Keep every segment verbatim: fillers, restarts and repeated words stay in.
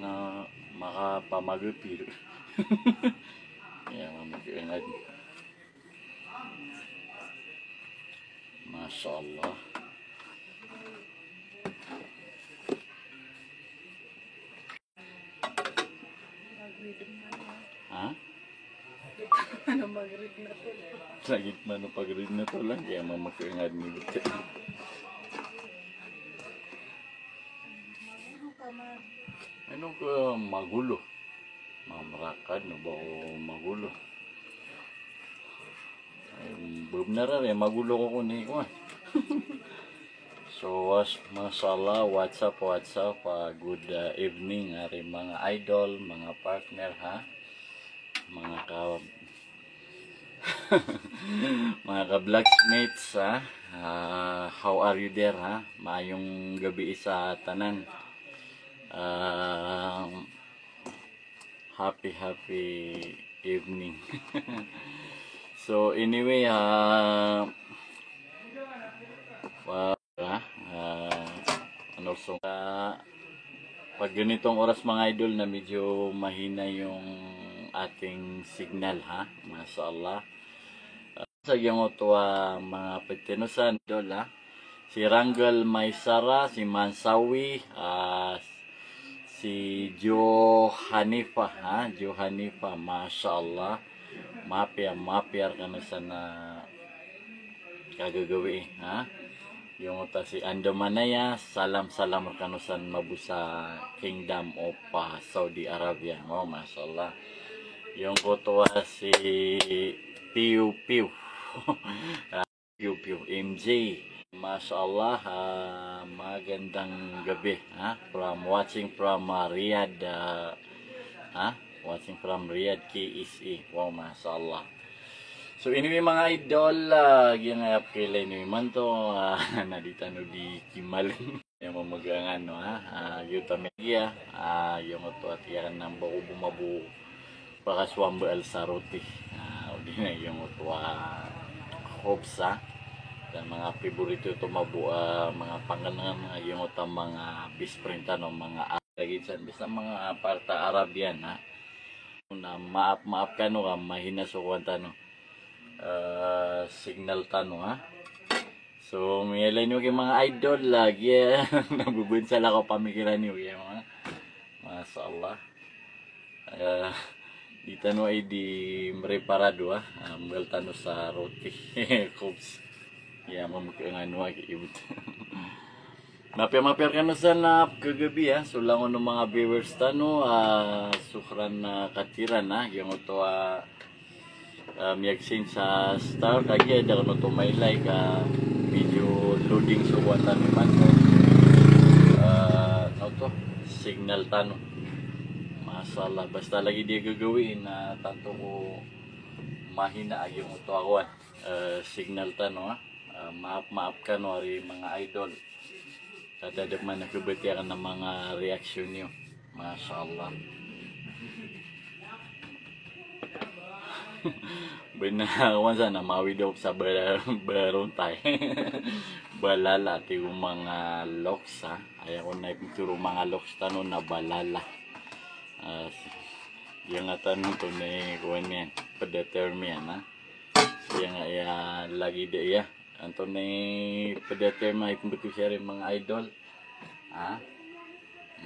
Na makapamagapir. Ya, mamagangad. Masha Allah. Ha? Ano, mag-read na to lang. Lagid man o pag-read na to lang, kaya mamagangad ni Bete. Ano ka magulo? Mamrakad no ba o magulo? Ay, bebnar ari, magulo ko kuni ko. So, was, mashallah, what's up, what's up, ah, good, ah, evening, ari mga idol, mga partner, ha? Mga ka, mga ka-blacksmates, ha? Ah, how are you there, ha? Maayong gabi sa tanan. Ah, Happy, happy evening. So, anyway, ah, ah, ah, and also, ah, pag ganitong oras, mga idol, na medyo mahina yung ating signal, ha? Masha Allah. Sa giyangkoto a mga pagtenosan, idol, ha? Si Rangel Maisara, si Mansawi, ah, si Jo Hanifa, ha? Jo Hanifa, masha Allah. Mapiya, mapiya rkano san a kagagawii, ha? Giyangkoto a si Andamanaya, salam, salam rkano san mabo sa Kingdom of, ah, Saudi Arabia. Oh, masha Allah. Giyangkoto a si Piu Piu. Piu Piu, M J. Masha Allah, ah, magandang gabi, ha? From, watching from, ah, Riyadh, ah, ha? Watching from Riyadh, K S A. Wow, masha Allah. So, anyway, mga idol, ah, giyangkaya pkhailay niyo imanto, ah, na di tano di kimalen. Aya mamagaangan, no, ha? Ah, giyoto a miyagiya, ah, giyangkoto a tiyakan a mbago bo mabo pakasowambaal sa roti. Ah, odi na giyangkoto a khubz, ha? Dn manga paborito oto mabo, ah, manga pangnngkn, ah, giyangkoto a manga best friend tano, manga a-, lagid san, basta manga part a Arabian, ha? Na maap, maap kano ka mahina so kowan tano. Ah, signal tano, ha? So, miyailay niyo ki mga idol, lagi, ah, nababansal ako pamikiran niyo, ki mga, masha Allah. Ah, di tano ay di mreparado, ah. Ah, mbaal tano sa roti. Khubz. Ya, mambo ki ngano, ah, ki ibot. Mapiya, mapiya rkano san a pkhagabi, ah. So, langon o mga viewers tano, ah, shukran, ah, kathiran, ah. Giyangkoto a ah, miyag-send sa star, kagiya da kano oto mailay ka medyo loading so kowan tano imanto. Ah, ano to? Signal tano. Masha Allah, basta lagid i gagawii na tanto ko mahina a giyangkoto a kowan. Ah, signal tano, ha. Ah, maap, maap kano ari mga idol. Katii a da pman a khabatiya akn a manga reaction iyo. Masha Allah. Bnar, wan san a mawid ako sa ba-, barontay. Balala, tig o manga loks, ha. Aya ko na iptharo o manga loks tano na balala. Ah, s-, giyangkaya tano oto na i kowan iyan, pd a term iyan, ha. Giyangkaya lagid iya. Antonaa i pd a term a ipmbtowi siya ri manga idol? Ha?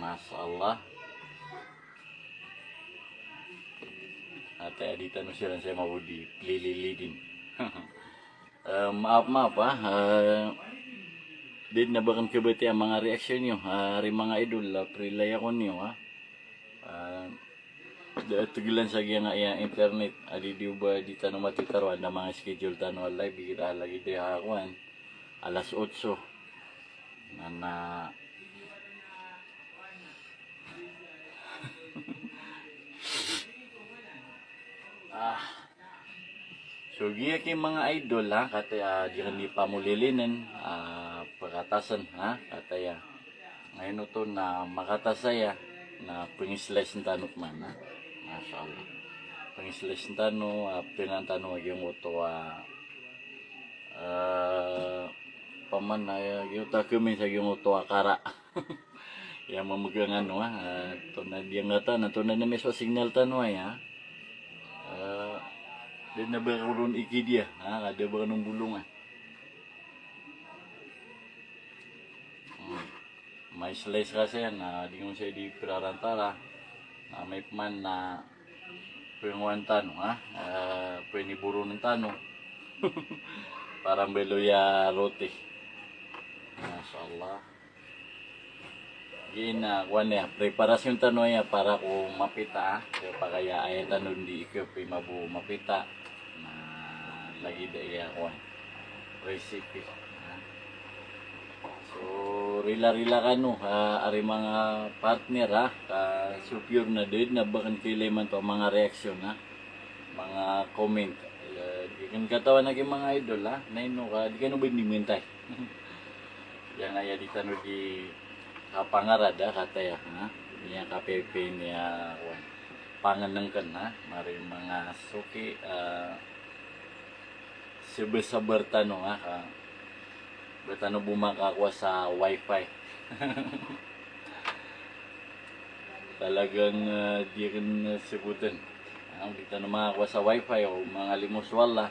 Masha Allah. Ati a di tano siran saya mawodi plililidin. Eh, maap, maap, ha. Eh, di dn a ba akn khabatiya a manga reaction iyo, ha, ri manga idol, ah, prilay ako niyo, ha. Ah, da a tglan sa giyangkaya internet, a di di o ba di tano matitaroa, anda manga schedule tano a live, igira lagid a kowan, alas otso. Na, na, ah. So, giya ki manga idol, ha, katii a di kami pamolilinen, ah, pkhatasn, ha, katii a. Ngayon oto na makhatas aya, na pngislice tano pman, ha. Masha Allah. Pngislice tano, ah, pngan tano a giyangkoto a, ah, paman a giyangkoto a khamin sa giyangkoto a kara. Iya mamgangano, ah, ah, tona diyangatan, tona na miso signal tano, ah, iya. Ah, di na ba ko ron ikidiya, ah, kada ba ko ron bolongan. Hmm. May slice kasi yan, ah, di ko siya di pirarantara. Ah, may pman na pwengwan tano, ha? Ah, pweniboron tano. Para mbaloy a roti. Masha Allah. Gina, kuwan iya, preparasyon tano iya para ko mapita, ha? Kaya pakaya aya tano di ikap i mabo mapita. Na lagid iya kuwan. Recipe, ha? So, rila-rila kano, ha, ari manga partner, ha, ka so pure na ded na bakan kailangan to manga reaction, ha, manga comment. Eh, di kan katawan aki manga idol, ha, na ino ka, di kano ba di mentay. Yan aya di tano di kapangarad, ha, kataya, ha. Niya kapipi niya, wan. Pangenengken, ha, mari manga soki, eh, sabar-sabar tano, ha, ka ba tano bo makakowa sa wifi. Talagang, eh, di ken sebutan. Ah, di tano makakowa sa wifi, o mangalimo so Allah.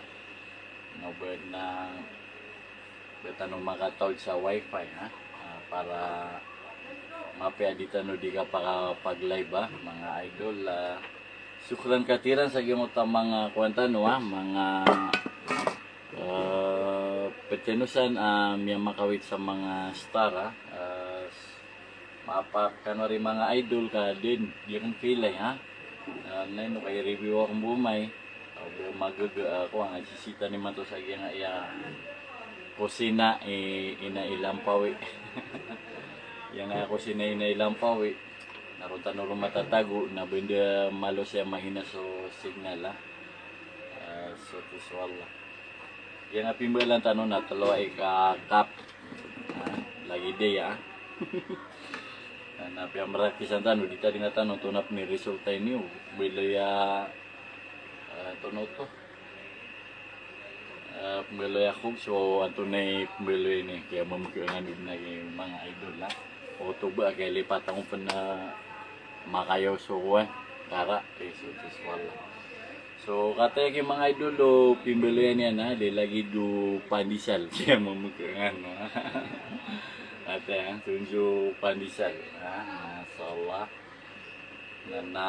No, ba na, ba tano makataod sa wifi, ha? Ah, para mapiya di tano di kapakapag-live, ha, manga idol, ah, Shukran kathiran sa giyangkoto a manga kowan tano, ah, manga, eh, petenosan, ah, miyamakawit sa manga star, ah, eh, s-, mapakano ari manga idol ka den, di aken pilay, ha? Eh, na ino ka i-review aken bo amay, ah, bo magaga, ah, kowan, sisita niyo man oto sa giyangkaya kusina i Ina Ilampawi. Giyangkaya kusina i Ina Ilampawi. Na roo tano ron matatago, na benda malo siya mahina so signal, ah. Ah, so, so Allah. Giyangkaya pimbalan tano na telo a ika cup. Ah, lagid iya, ah. Na piyamraktisan tano, di tadinga tano, antonaa pen i resulta ini, o. Belo iya, ah, antonaa oto. Eh, pembaloy ako, so, antonaa i pembaloy ini, kaya mamegay ngka niyan i manga idol, ha? Oto ba, kaya lipat ako pen, eh, makayaw so kowan, kara, kaya so, so, so Allah. So, kataya ki manga idol, o pembaloy niyan, ha, di lagid o pandesal, kaya mamegay ngka niyan, ha? Kataya, so, so pandesal, ha? Masha Allah. Na, na,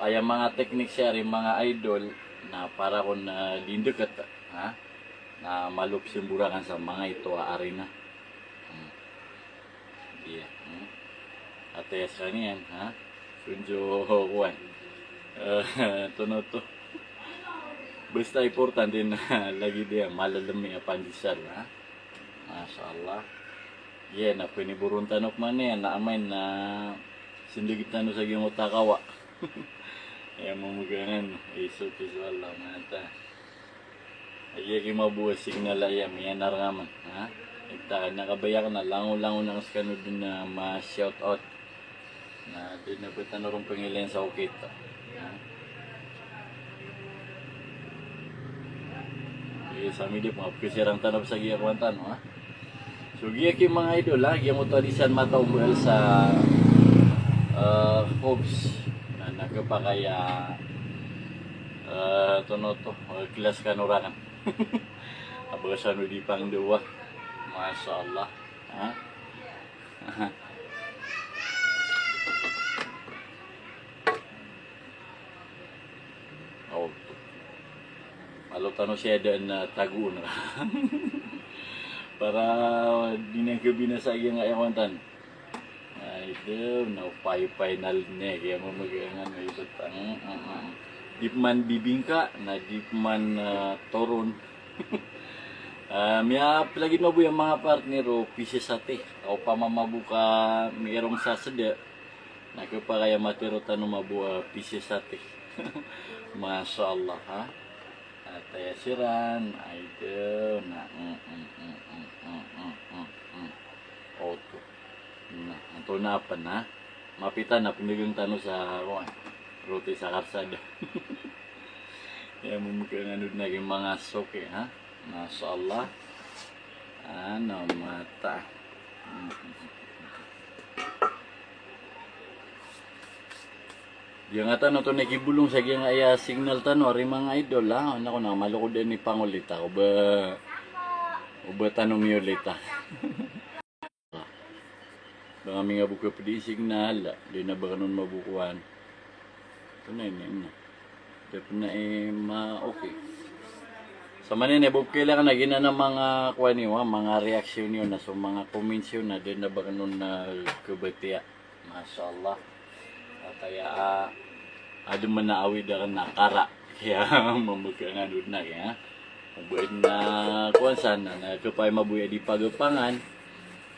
aya manga teknik saya ari manga idol, na para kon, eh, di ndeket, ha? Na malo pesen borakan sa manga ito a arina. Hmm. Iya, hmm. Ataya sekaniyan, ha? Sonjo, kowan. Eh, antonaa oto. Basta importante na lagid iya, malalem iya pandesal, ha? Masha Allah. Iya, na peniboron tano pman iyan, na amay na sendeg tano sa giyangkoto a kawa. Aya mamegay ngka niyan, iso, iso Allah, mata. Aya ki mabo a signal aya, miyanar nga man, ha? Ita, na kabaya aken na langolangon aken sekano den a ma-shout out. Na di na ba tano ron pengilayan sa okit. Ha? Iya, sa midi, pengapkesirang tano sa giya kowan tano, ha? So, giya ki manga idol, ha? Giyangkoto a di san mataw mbal sa, eh, hoops. Na, na kepakay a, eh, antonaa oto, eh, glass kano raken. Aba, sano di pangdowa. Masha Allah. Ha? Aw. Malo tano siya daan na tagoon. Para di niyan kebinasa giyangkaya kowan tano. Ay, di, na pay-pay na linya, kaya mamegay ngka niyan, ay, betang, mm, mm. Di pman bibingka, na di pman, ah, toron. Ah, miyapilagid mabo iya manga partner o pisi sate. Opama mabo ka mirong sa seda. Na kepakay a matero tano mabo, ah, pisi sate. Masha Allah, ha? Ataya siran, ay, di, na, mm, mm. Oto. Na, antonaa pen, ha? Mapita na pendegang tano sa, kowan, roti sa karsada. Aya mamegay ngka niyan na giyangkaya manga soki, ha? Masha Allah. Ano, mata. Mm. Giyangkatan oto na kibolong sa giyangkaya signal tano ari manga idol, ha? Ona ko na malokod ini pangolit, ha? O ba, o ba tano miyolit, ha? Ba ngami nga bo kapdi signal, di na ba kanon mabokoan. Ito na ini, ini. Dapat na, eh, ma-, okay. Sa manini, Bob, kailangan na giyanan a manga kowan iyo, ha, manga reaction iyo na, so manga comments iyo na, di na ba kanon na kabatiya. Masha Allah. At aya, ah, adn man a awid akn a kara. Kaya mambaga nga dn na kaya. Mabaya na kowan san na, na kapay mabaya di pagapangan.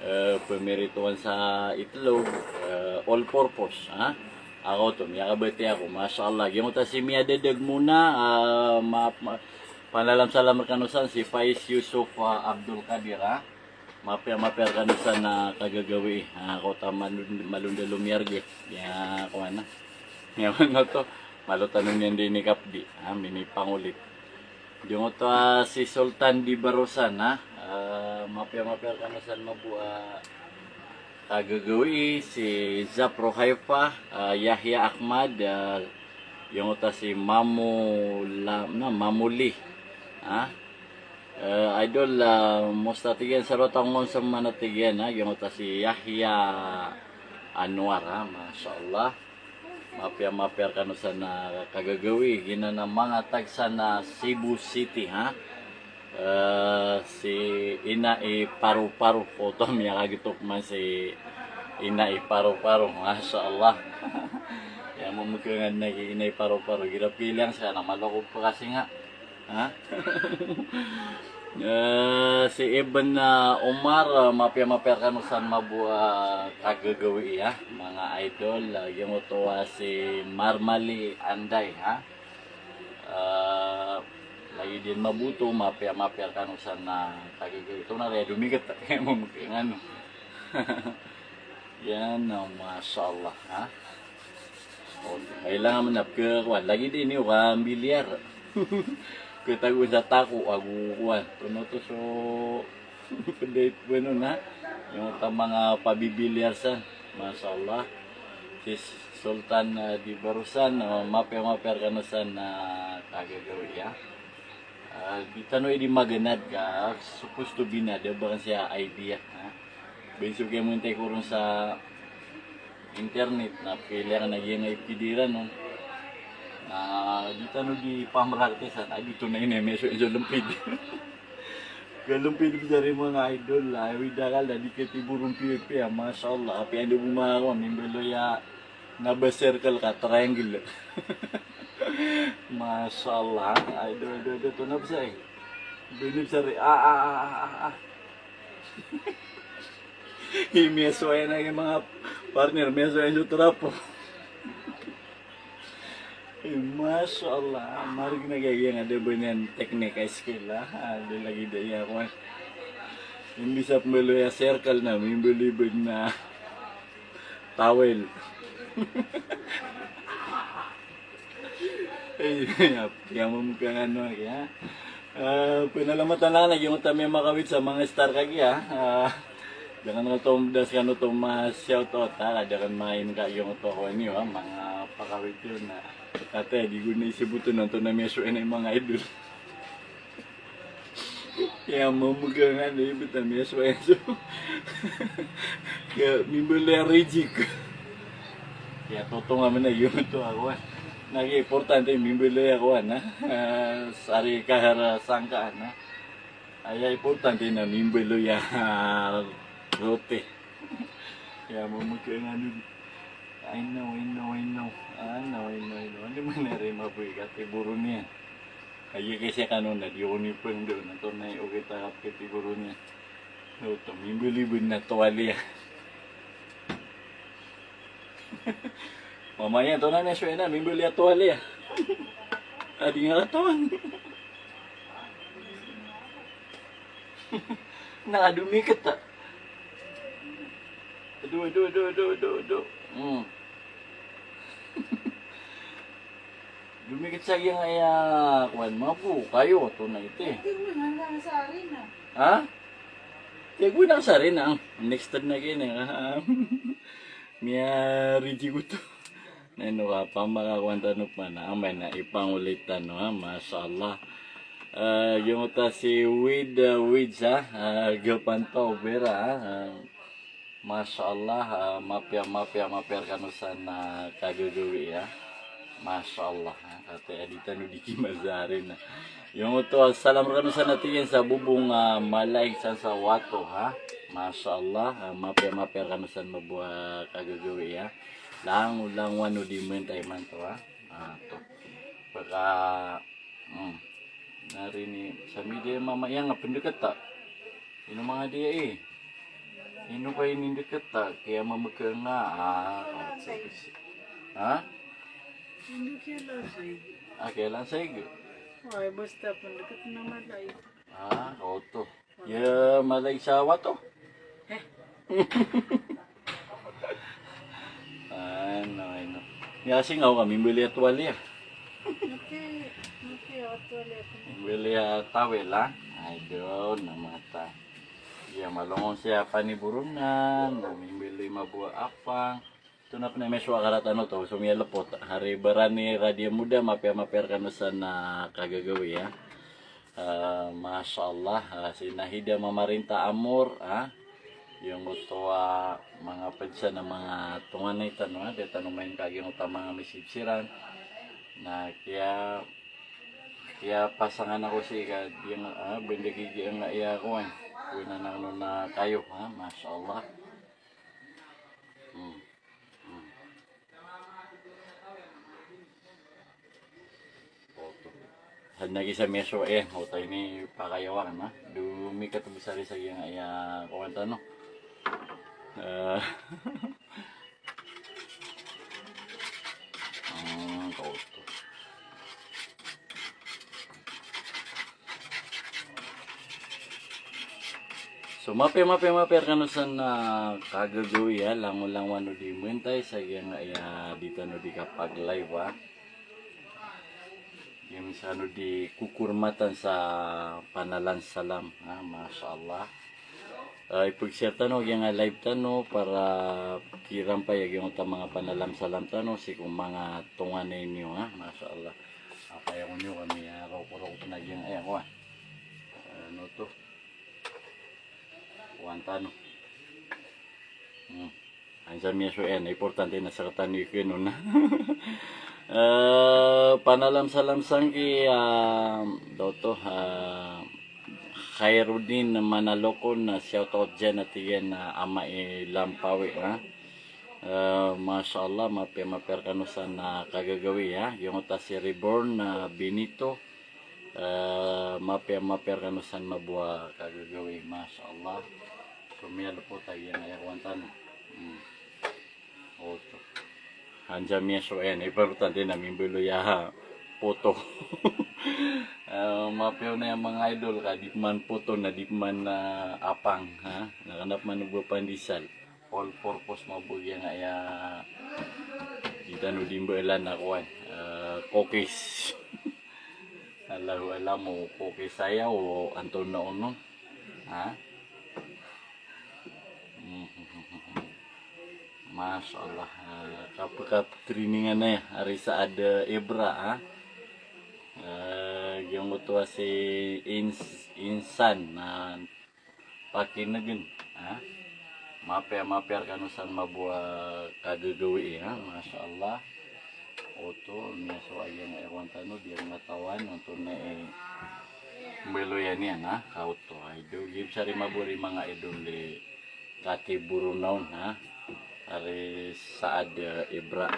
Eh, pamiritowan sa itlog, eh, all purpose, ha? Ako oto, miyakabatiya ako, masha Allah. Giyangkoto a si Mia Dadag Muna, ah, ma-, ma-, panalam salam rkano san, si Faiz Yusuf, ah, Abdul Qadir, ha? Mapiya, mapiya rkano san a kagagawii. Ah, ko ta malon-, malondalo miyarga. Ya, kowan na. Ya, kowan oto. Malo tano niyan di ini kapdi. Ah, minipangolit. Giyangkoto a si Sultan di Barosan, ha. Ah, mapiya, mapiya rkano san mabo a kagagawii, si Zap Rohaifa, ah, Yahya Ahmad, ah, giyangkoto a si Mamu La-, na, Mamu Li. Ha? Eh, idol, ah, mosta tig iyan sa rota ngon sa mana tig iyan, ha, giyangkoto a si Yahya Anwar, ha, masha Allah. Mapiya, mapiya rkano san a kagagawii, giyanan a manga taga san a Cebu City, ha. Eh, si Ina i Paru-Paru, oto miyakagtop man si Ina i Paru-Paru, masha Allah. Aya mambaga nga dn a ki Ina i Paru-Paru, igira piliyan sa na malokod pkasinga. Ha? Eh, si Ibn, ah, Umar, ah, mapiya, mapiya rkano san mabo a kagagawii, ha, manga idol, ah, giyangkoto a si Marmali Anday, ha. Eh, lagid iyan mabo oto, mapiya, mapiya rkano san a kagagawii. Oto na aya domigat, aya mambaga nga ano. Yan, ah, masha Allah, ha. O, kailangan man na pka-, kowan, lagid ini o kambilyar. Katago sa tako, ago kowan. Tono oto so, pd i pn on, ha. Giyangkoto a manga pabibilyar san. Masha Allah. Si Sultan, ah, di Barosan, ah, mapiya, mapiya rkano san a kagagawii, ha. Ah, di tano ini maganad ka, supposed to be na da ba kan siya idea, ha? Ba iso kaya mo intay koron sa internet, na kailangan na giyangkai pd iran on. Ah, di tano di pamraktisan, ay, di to na ini, miyasowa iyan so lmpid. Ka lmpid biyari manga idol, ah, awid akal, da di katiboron piyapiya, masha Allah, apiya anda bo manga kowan, mimbaloy a na ba circle ka triangle. Masha Allah. Ay, do, do, do, to na bsa, eh. Do ni bsa, eh. Ah, ah, ah, ah, ah, ah. Miyasowa iyan a manga partner, miyasowa iyan so trapo. Eh, masha Allah. Margn a giyangkaya nga da ba niyan technique a skill, ah. Ah, da lagid aya kowan. Imbis a pmbaloy a circle na, mimbaloy bd na towel. Ay, aya mambaga nga ano, aya. Ah, panalamatan akn a giyangkoto a miyamakawit sa manga star kagiya. Ah, da akn oto, da skano oto ma-shout out, ha, da akn main ka giyangkoto a kowan iyo, ha, manga pakawit iyo na. Kataya di ko na isbot on antonaa i miyasowa iyan i manga idol. Aya mambaga nga dn, ibt a miyasowa iyan so. Kaya mimbaloy a reject. Aya totong a man a giyangkoto a kowan. Na aya importante mimbaloy a kowan, ha. Ah, sa ari kahar a sangkaan, ha. Aya importante na mimbaloy a, ah, rote. Aya mambaga nga dn. Ay, no, ay, no, ay, no. Ah, no, ay, no, ay, no. Anda man ari maboy katiboron iyan. Aya kay siya kano na di ako ni pangdo na to na i okit a kap katiboron iyan. No, to, mimbaloy bd na towalya. Mamaya to na na siya na, mimbaloy a towalya. Adi nga katawan. Nakadomikat, ah. Ado, ado, ado, ado, ado, ado. Hmm. Domikat sa giyangkaya kowan, mabo kayo, to na iti. Ito mo, hanggang sa arena. Ha? Tiyago na sa arena. Next time na gini, ha? Miya-reject oto. Ino ka pamakakowan tano pman, amay na ipangolit tano, ha, masha Allah. Eh, giyangkoto a si Wid, eh, Wid sa, eh, gapantaw bira, eh, masha Allah, eh, mapiya, mapiya, mapiya rkano san, eh, kagagawii, ya. Masha Allah, eh, kati a di tano di kimazari na. Giyangkoto a salam rkano san a tig iyan sa Bobong, eh, Malaig san sa Wato, ha. Masha Allah, eh, mapiya, mapiya rkano san mabuwa kagagawii, ya. Lango, langowan o di mantay imanto, ha. Ah, to. Paka, hmm. Nari ni, sa midi mama iyan nga pndkt ta. Ino manga diya i. Ino ka inindkt ta, kaya mamaka nga, ah, ha? Ino kaya lansay? Ah, kaya lansay. Ay, basta pndkt na Malaig. Ah, oto. Ya, Malaig sa Wato. Heh. Ano, ano. Ya, singaw kami, mbili a tuwalya. Mati, mati a tuwalya. Mbili a tawel, ha? Ay, doon, na mata. Ya, malongon siya paniboronan, na mbili mabuwa apang. Oto na pn a miyasowa a karatano to, so miyalpot. Hari Barani Radia Muda, mapiya, mapiya rkano san, ah, kagagawii, ya. Ah, masha Allah, ah, si Nahida Mamarinta Amor, ah. Giyangkoto a manga pd san a manga tonganay tano, ah, di tano main ka giyangkoto a manga message siran. Na kiya, kiyapasangan ako sii ka, giyangkai, ah, bndg i giyangkai a kowan. Kowan a nangno na kayo, ha, masha Allah. Hmm. Hmm. Oto. Hadn a gisa miyasowa, eh, oto ini pakayawan, ha. Do mikatbs ari sa giyangkai a kowan tano. Eh. Ah, oto. So, mapiya, mapiya, mapiya rkano san, ah, kagagawii, ya, langolangowan o di mantay sa giyangkai a di tano di kapag-live, ah. Giyangkai san o di kokormatan sa panalan salam, ah, masha Allah. Ah, ipag-share tano giyangkai a live tano para kirampay a giyangkoto a manga panalan salam tano sii ko manga tonganay niyo, ha, masha Allah. Apa ya kunyo kami, ah, roko-roko pn a giyangkai a kowan. Ano to? Kowan tano. Hmm. Ansa miyasowa iyan, importante na sktano i kn on. Eh, panalan salam sangkai, ah, daw oto, ah, Khairuddin Manalokon, na shout out dyan a tig iyan a Ama i Lampawi, ha. Eh, masha Allah, mapiya, mapiya rkano san, ah, kagagawii, ha. Giyangkoto a si Reborn, ah, Benito. Eh, mapiya, mapiya rkano san mabuwa kagagawii, masha Allah. So miyalpot a giyangkai a kowan tano. Hmm. Oto. Ansa miyasowa iyan, importante na mimbaloy a poto. Eh, mapiya on a manga idol ka di pman poto na di pman, ah, apang, ha. Na kna pman o ba pandesal. All purpose mabogyan nga iya. Di tano di mbaalan a kowan, eh, cookies. Allahu alam o cookies aya o antonaa onon. Ha? Masha Allah. Eh, kap-, kap-trainingan aya ari Saad, eh, Ibra, ha? Eh, giyangkoto a si Ins-, Insan, na pakinegen, ha? Mapiya, mapiya rkano san mabuwa kagagawii, ha? Masha Allah. Oto, miyasowa aya nga i kowan tano, di nga tawan, oto na i mbaloyan iyan, ha? Ka oto, ay, do, giyangkai sari mabuwa ari manga idol i kati boronan, ha? Ari Saad, eh, Ibra.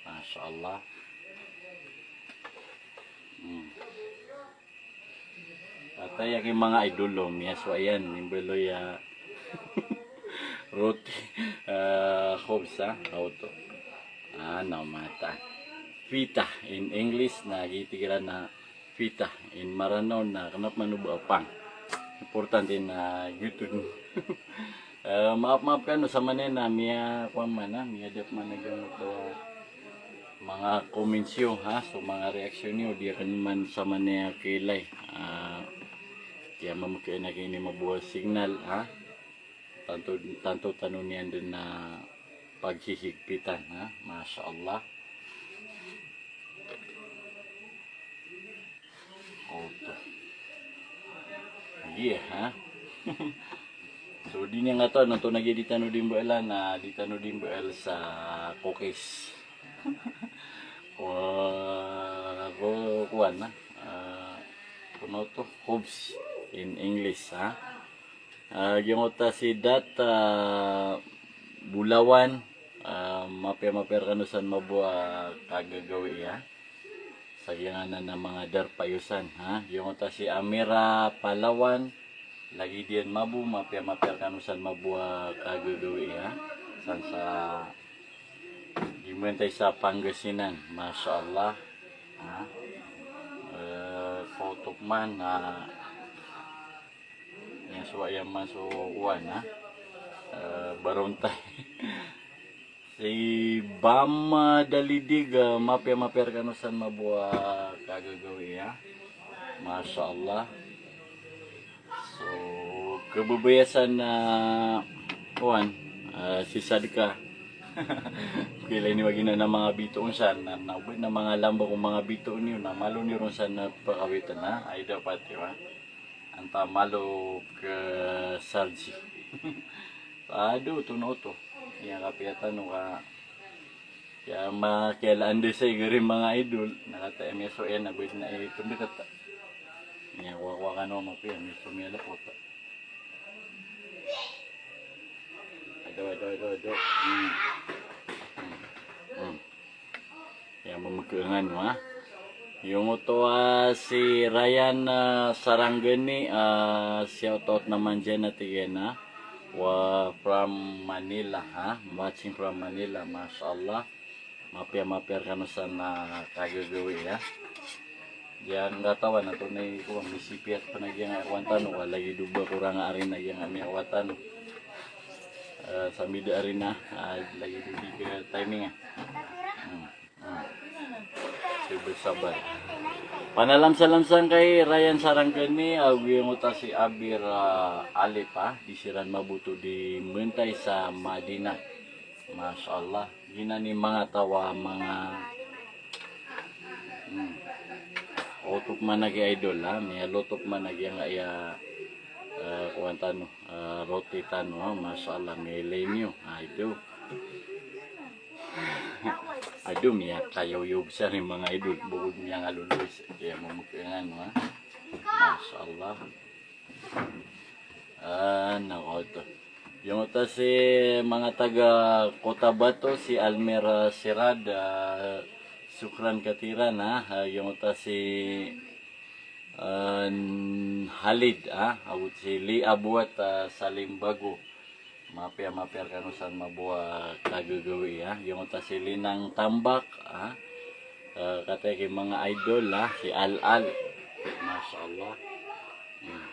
Masha Allah. Hmm. Atay aki manga idol o, miyasowa iyan, mimbaloy a roti, eh, khubz, ha, oto. Ano, mata. Pita in English na giya tig iran a pita in Maranaw na kna pman o ba apang. Importante na giyoto. Eh, maap, maap kano sa manaya na miya, kowan man, ha, miyadap man a giyangkoto a manga comments iyo, ha, so manga reaction iyo, di akn man sa manaya kiilay. Ah, kiyamamkn akn ini mabuwa signal, ha. Tanto, tanto tano niyan dn a paghihigpitan, ha. Masha Allah. Oto. Iya, ha? So, di niyan katawan, oto na giya di tano di mbaal na, di tano di mbaal sa cookies. Wa, ko, kuwan, ha? Ah, kuno to, khubz in English, ha? Ah, giyangkoto a si Dat, ah, Bulawan, ah, mapiya, mapiya rekano san mabo a kagagawii, ha. Sa giyangkanan a manga darpa iyo san, ha. Giyangkoto a si Amira Palawan, lagid iyan mabo, mapiya, mapiya rekano san mabo a kagagawii, ha. San sa di mentay sa Pangasinan, masha Allah. Ha. Eh, koto man, ha. Iya so, iya man so kuwan, ha. Eh, barontay. Si Bam, ah, Dalidig, ah, mapiya, mapiya rekano san mabo a kagagawii, ha. Masha Allah. So, kababayaan san, ah, kuwan, ah, si Sadka. Kailay niyo a giyanan a manga bitoon san, na, na, na manga lamba ko manga bitoon iyo, na malo niyo ron san, ah, pakawitan, ha. Ay dapat iyo, ha. Antaa malo ka sarji. Ado, oto na oto. Iya kapiya tano ka, iya ma, kiyala anda sa igari manga idol, na kata M S O N, abid na ipendeket. Iya, kuwa, kuwa kano mapiya, M S O N, miyala pota. Ado, ado, ado, ado. Hmm. Hmm. Hmm. Iya, mamekeengan, wa. Giyangkoto a si Ryan, ah, Sarangani, ah, shout out naman dyan, a tig iyan a, wa, from Manila, ha? Watching from Manila, masha Allah. Mapiya, mapiya rekano san a kagagawii, ha. Di niyan katawan, oto na i, ko, misipiyat pen a giyangkai a kuwan tano, ka lagid o ba korang a arena giyangkai a miyakowa tano. Eh, sa mida arena, ah, lagid o di ka timing, ah. Hmm. Hmm. Sabar, sabar. Panalam salam sangkai Ryan Sarangani, ah, giyangkoto a si Abir, ah, Alip, ah, di siran mabo oto di mentay sa Madinah. Masha Allah. Giyanan i manga taw a manga, hmm. Oto man a giya idol, ha, miyaloto man a giyangkaya, eh, kuwan tano, eh, roti tano, ha, masha Allah, miyailay niyo, ha, ito. Ado, miyakayawyog sa ri manga idol, bukod miyangaloloy, kaya mamekeengan, ha. Masha Allah. Ah, na, oto. Giyangkoto a si manga taga Cotabato, si Almir, ah, Sirad, ah, shukran kathiran, ah, giyangkoto a si, ah, Halid, ah, ago si Li Abuat, ah, Salim Bago. Mapiya, mapiya rekano san mabo a kagagawii, ah. Giyangkoto a si Linang Tambak, ah. Ah, kataya ki manga idol, ah, si Al Al. Masha Allah. Hmm.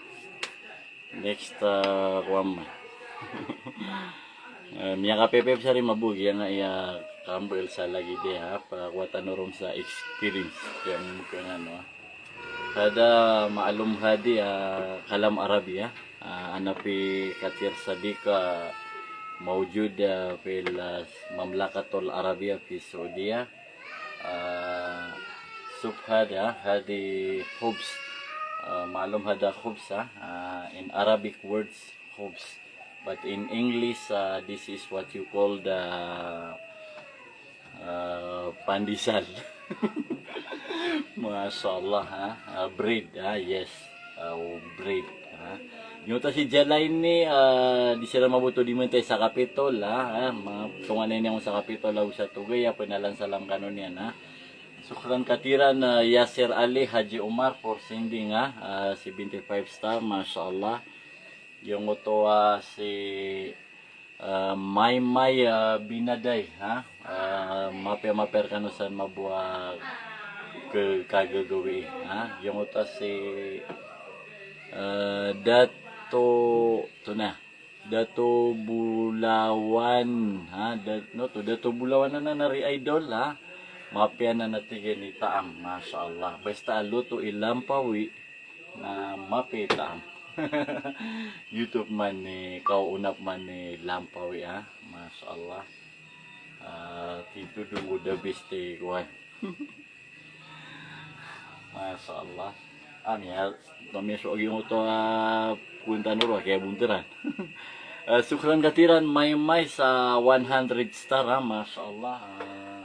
Next, ah, kuwan. Eh, miyakapiyapiya sa ri mabo giyangkaya kambal sa lagid iyan, ha, pakakowa tano ron sa experience. Giyangkaya, ano, ha. Hada ma'lum hadi, ah, kalam Arabi, ah. Ah, ana fi kathir sadiq, ah, mawjud, ah, fil, ah, Mamlakatul Arabiya fi Saudiya. Ah, shuf hada, hadi khubz. Ah, ma'lum hada khubz, ah, ah, in Arabic words, khubz. But in English, ah, this is what you call the, ah, pandesal. Masha Allah, ha? Ah, bread, ah, yes. Ah, o bread, ha? Giyangkoto a si Jalaini, ah, di siran mabo oto di mentay sa Kapitol, ha? Ah, manga tonganay niyan sa Kapitol, ago sa Tugay, ah, panalam salam kano niyan, ha? Shukran kathiran, ah, Yasir Ali Haji Umar for sending, ah, ah, seventy-five star, masha Allah. Giyangkoto a si, ah, Maymay, ah, Binaday, ha? Ah, mapiya, mapiya rekano san mabo a ke-, kagagawii, ha? Giyangkoto a si, ah, Dato, oto na. Dato Bulawan, ha? Dat-, ano oto, Dato Bulawan anan a ri idol, ha? Mapiya anan a tig iyan i taam, masha Allah. Basta a loto i lampawi, na mapiya i taam. Giyoto man i kaonap man i lampawi, ha? Masha Allah. Ah, tito dun ko the best i kuwan. Masha Allah. Aniya, tamiya so agi mo to, ah, punta noro, kaya bunteran. Ah, sukran katiran, Maymay sa one hundred star, ah, masha Allah. Ah,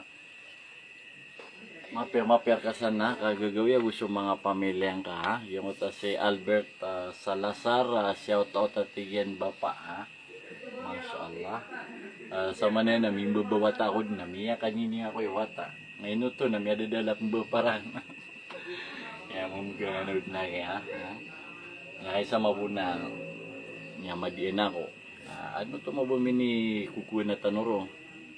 mapiya, mapiya ka sana, kagagawii ago so manga pamilya ngka, ha. Giyoto si Albert, ah, Salazar, ah, shout out a tig iyan bapa, ha. Masha Allah. Ah, sa manaya na mimbebawata ako dn na miyakanini ako i wata. Ngayon oto na miyadadalap mbeparan. Ya, mungkin ano na kaya, ha? Ya, isa mabuna. Ya, madiin ako. Ah, ano to mabumi ni kukuha na tanoro?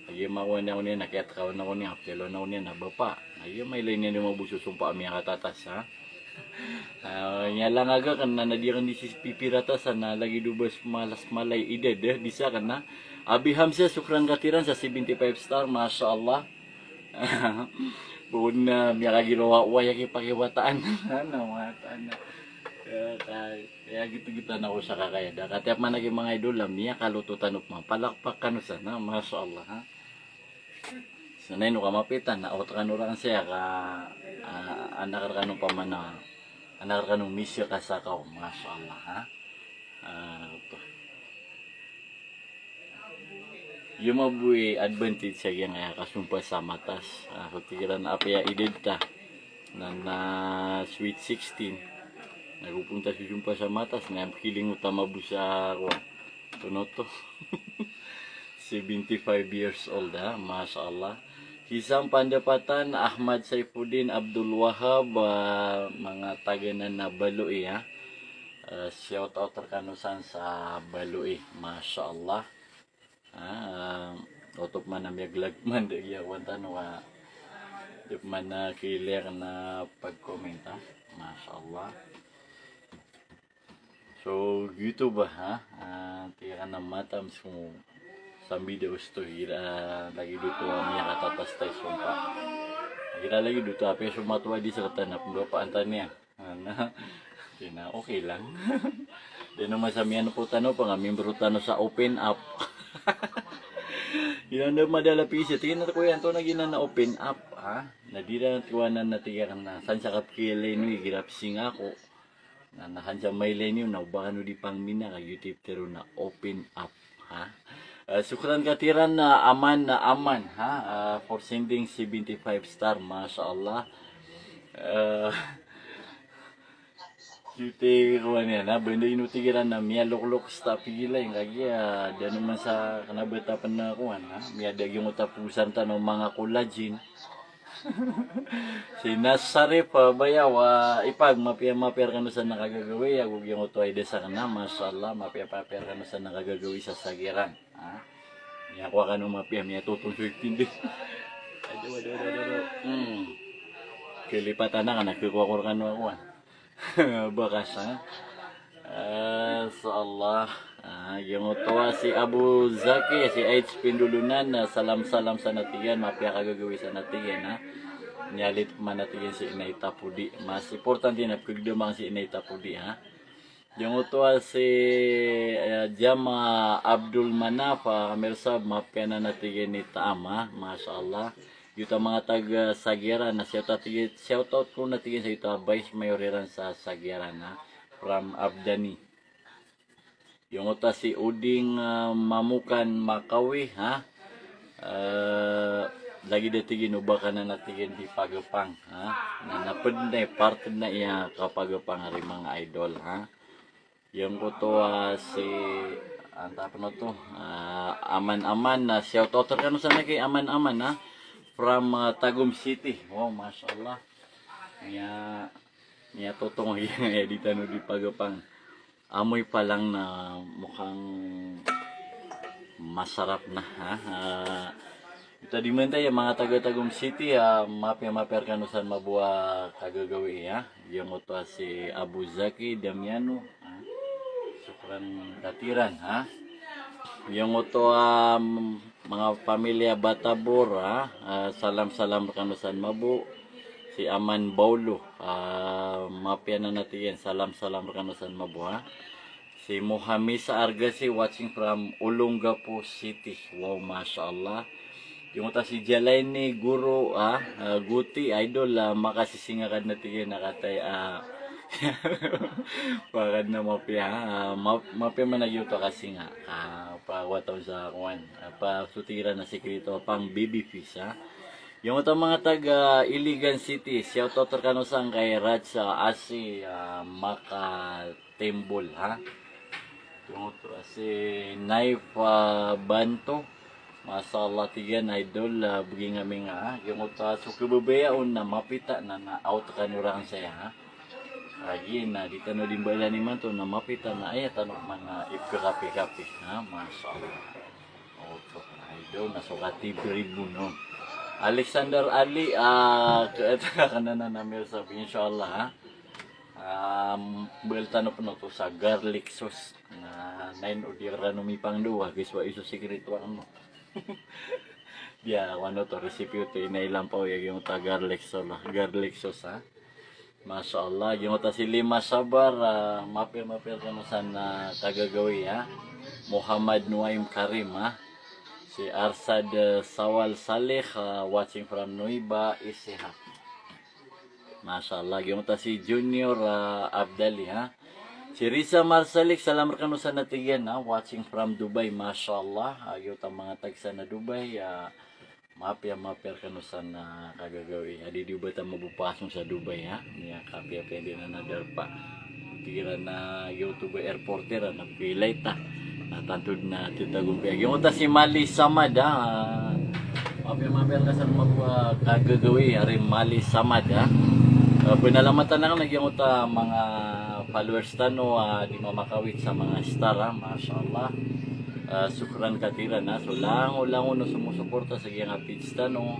Lagi makuha na ako niyan, nakiat kawan ako niyan, apelo na ako niyan, na bapa. Lagi mailay niyan di mabuso sumpa a miyakatatas, ha? Ah, niya lang aga kan na nadiya kan di si pipirata sana lagi do bas malas malay idad, eh, di sa kan na. Abi Hamzah, sukran katiran sa seventy-five star, masha Allah. Bukod na miyakagirawa waya ki pakiwataan. Ano, wataan na. Kaya, kaya, kaya gito-gito na ko sa kakaya. Da, katiya pman aki manga idol, ah, miyakaloto tano pman. Palakpak kano sana, masha Allah, ha? Sanay no ka mapitan, na ot kano rakan saya ka, ah, anak rekano pamana, anak rekano misi ka sakaw, masha Allah, ha? Ah, oto. Iyo maboi advantage sa giyangkaya kasumpa sa matas. Ah, so tig iran apiya idad ta. Na, na sweet sixteen. Na go pn ta sisumpa sa matas, na kiling o ta mabo sa, kowan. Tonoto. Seventy-five years old, ha? Masha Allah. Hisam Pandapatan, Ahmad Saifuddin, Abdul Wahab, ah, manga taga nan a Baloi, ha? Ah, shout out rekano san sa Baloi. Masha Allah. Ah, oto pman a miyaglag pman da giya kowan tano a, di pman a kilir na pag-comment, ha? Masha Allah. So, gito ba, ha? Ah, tig iran a matam so sambida osto, igira lagi do oto a miyakatatas tay sompa. Igira lagi do oto a apiya so matowa di sa katan a pembapaan tano iyan. Ana, tina, okay lang. Di naman sa miyan po tano, panga membro tano sa Open Up. Ina na madala pisi, tig iyan a ko iyan to na giyanan a Open Up, ha? Na di ran tiwanan na tig iyan a, san sa kapkilay no, igira pisi nga ako. Na, na han sa mailay niyo, na o ba kano di pangmina, ka giyoto i pitharo na Open Up, ha? Ah, sukran katiran na Aman, na Aman, ha? Ah, for sending seventy-five star, masha Allah. Ah, giyoto i kowan iyan, ha? Banda ino tig iran na miyaloklok sa pagilay, kagiya, ah, da naman sa kena ba ta pena kowan, ha? Miyada giyoto a posan tano manga collagen. Si Nasarif, ah, Bayaw, ah, ipag, mapiya, mapiya rekano san a kagagawii, ago giyoto a ida sa kena, masha Allah, mapiya, mapiya rekano san a kagagawii sa sagiran. Ah. Miyakowa kano mapiya, miyatotong so itindi. Ado, ado, ado, ado, ado. Hmm. Kalipatan aken, na kekowa ko rekano a kowan. Bakas, ha? Ah, so Allah. Ah, giyoto a si Abu Zaki, si H P Ndolonan, ah, salam, salam san a tig iyan, mapiya kagagawii san a tig iyan, ha? Niyalit pman a tig iyan si Inay Tapodi. Mas importante na pegdamang si Inay Tapodi, ha? Giyoto a si, eh, Jama Abdul Manaf, ah, Amir Sab, mapiya nan a tig iyan i taam, ha? Masha Allah. Giyoto a manga taga Sagiaran, na shout out, shout out ko na tig iyan sa giyoto a Vice Mayor iran sa Sagiaran, ha, from Abdani. Giyoto a si Oding, ah, Mamokan Makawi, ha. Eh, lagid a tig iyan o ba ka nan a tig iyan di pagepang, ha. Na, na ped na i part na iya kapagepang ari manga idol, ha. Giyoto a si, antaa pen oto, ah, Aman Aman, na shout out rekano san a ki Aman Aman, ha, from, ah, Tagum City. Wow, masha Allah. Miya, miyatotong iya, iya di tano di pagepang. Amoy pa lang na mukhang masarap na, ha. Ah, Ita di mantay a manga taga Tagum City, ah, mapiya, mapiya rekano san mabo a kagagawii, ha. Giyoto a si Abu Zaki Damiano, ha. Sukran katiran, ha. Giyoto a, mm, manga pamilya Batabor, ha. Ah, salam, salam rekano san mabo. Si Aman Baulo, ah, mapiya nan a tig iyan, salam, salam rekano san mabo, ha. Si Mohamisa Argasi watching from Olongapo City. Wow, masha Allah. Giyoto a si Jalaini Guru, ah, ah, Guti, idol, ah, makasising aken a tig iyan a kataya, ah, Pakad na mapiya, ah, ma-, mapiya man a giyoto a kasinga. Ah, pawataw sa kowan. Ah, pa so tig iran a sikreto a pang baby face, ha. Giyoto a manga taga Iligan City, shout out rkano sangkai Raj sa Asi, ah, Maka Tembol, ha. Giyoto a si Naif, ah, Banto. Masha Allah, tig iyan, idol, ah, bgi ngami nga, ha. Giyoto a so kababaya on na mapita na, na out kano rakn saya, ha. Lagi na di tano di mbaalan imanto na mapita na aya tano man na ipkakapi-kapi, ha. Masha Allah. Oto, idol, na so kati beribu no. Alexander Ali, ah, ke-, kena na namir sabi, insha Allah, ha. Um, bel tano peno to sa garlic sauce. Na, nain o di rano mipangdowa, guys, wa iso sikreto ano. Diya, wano to, recipe oto, inailampaw iya giyoto a garlic sauce, garlic sauce, ha. Masha Allah, giyoto a si Lima Sabar, ah, mapiya, mapiya kano san, ah, kagagawii, ha. Muhammad Nuaim Karim, ha. Si Arsad, eh, Sawal Saleh, ah, watching from Nuiba Ecija. Masha Allah, giyoto a si Junior, ah, Abdali, ha. Si Risa Marsalik, salam rkano san a tig iyan, ha, watching from Dubai, masha Allah. Ah, giyoto a manga tag san a Dubai, ah, mapiya, mapiya rkano san a kagagawii. Adi di oba tano bo pasong sa Dubai, ha. Miyakapiyapiya dn anan a darpa. Tig iran a giyoto bo airport iran a pilay ta. Na tanto dn a titagompiya. Giyoto a si Mali Samad, ha. Mapiya, mapiya rka san mabo a kagagawii, ari Mali Samad, ha. Ah, panalamatan akn a giyoto a manga followers tano, ah, di mamakawit sa manga star, ha. Masha Allah. Ah, sukran katiran, ha. So langolangon o sumusuporta sa giyangkai a page tano.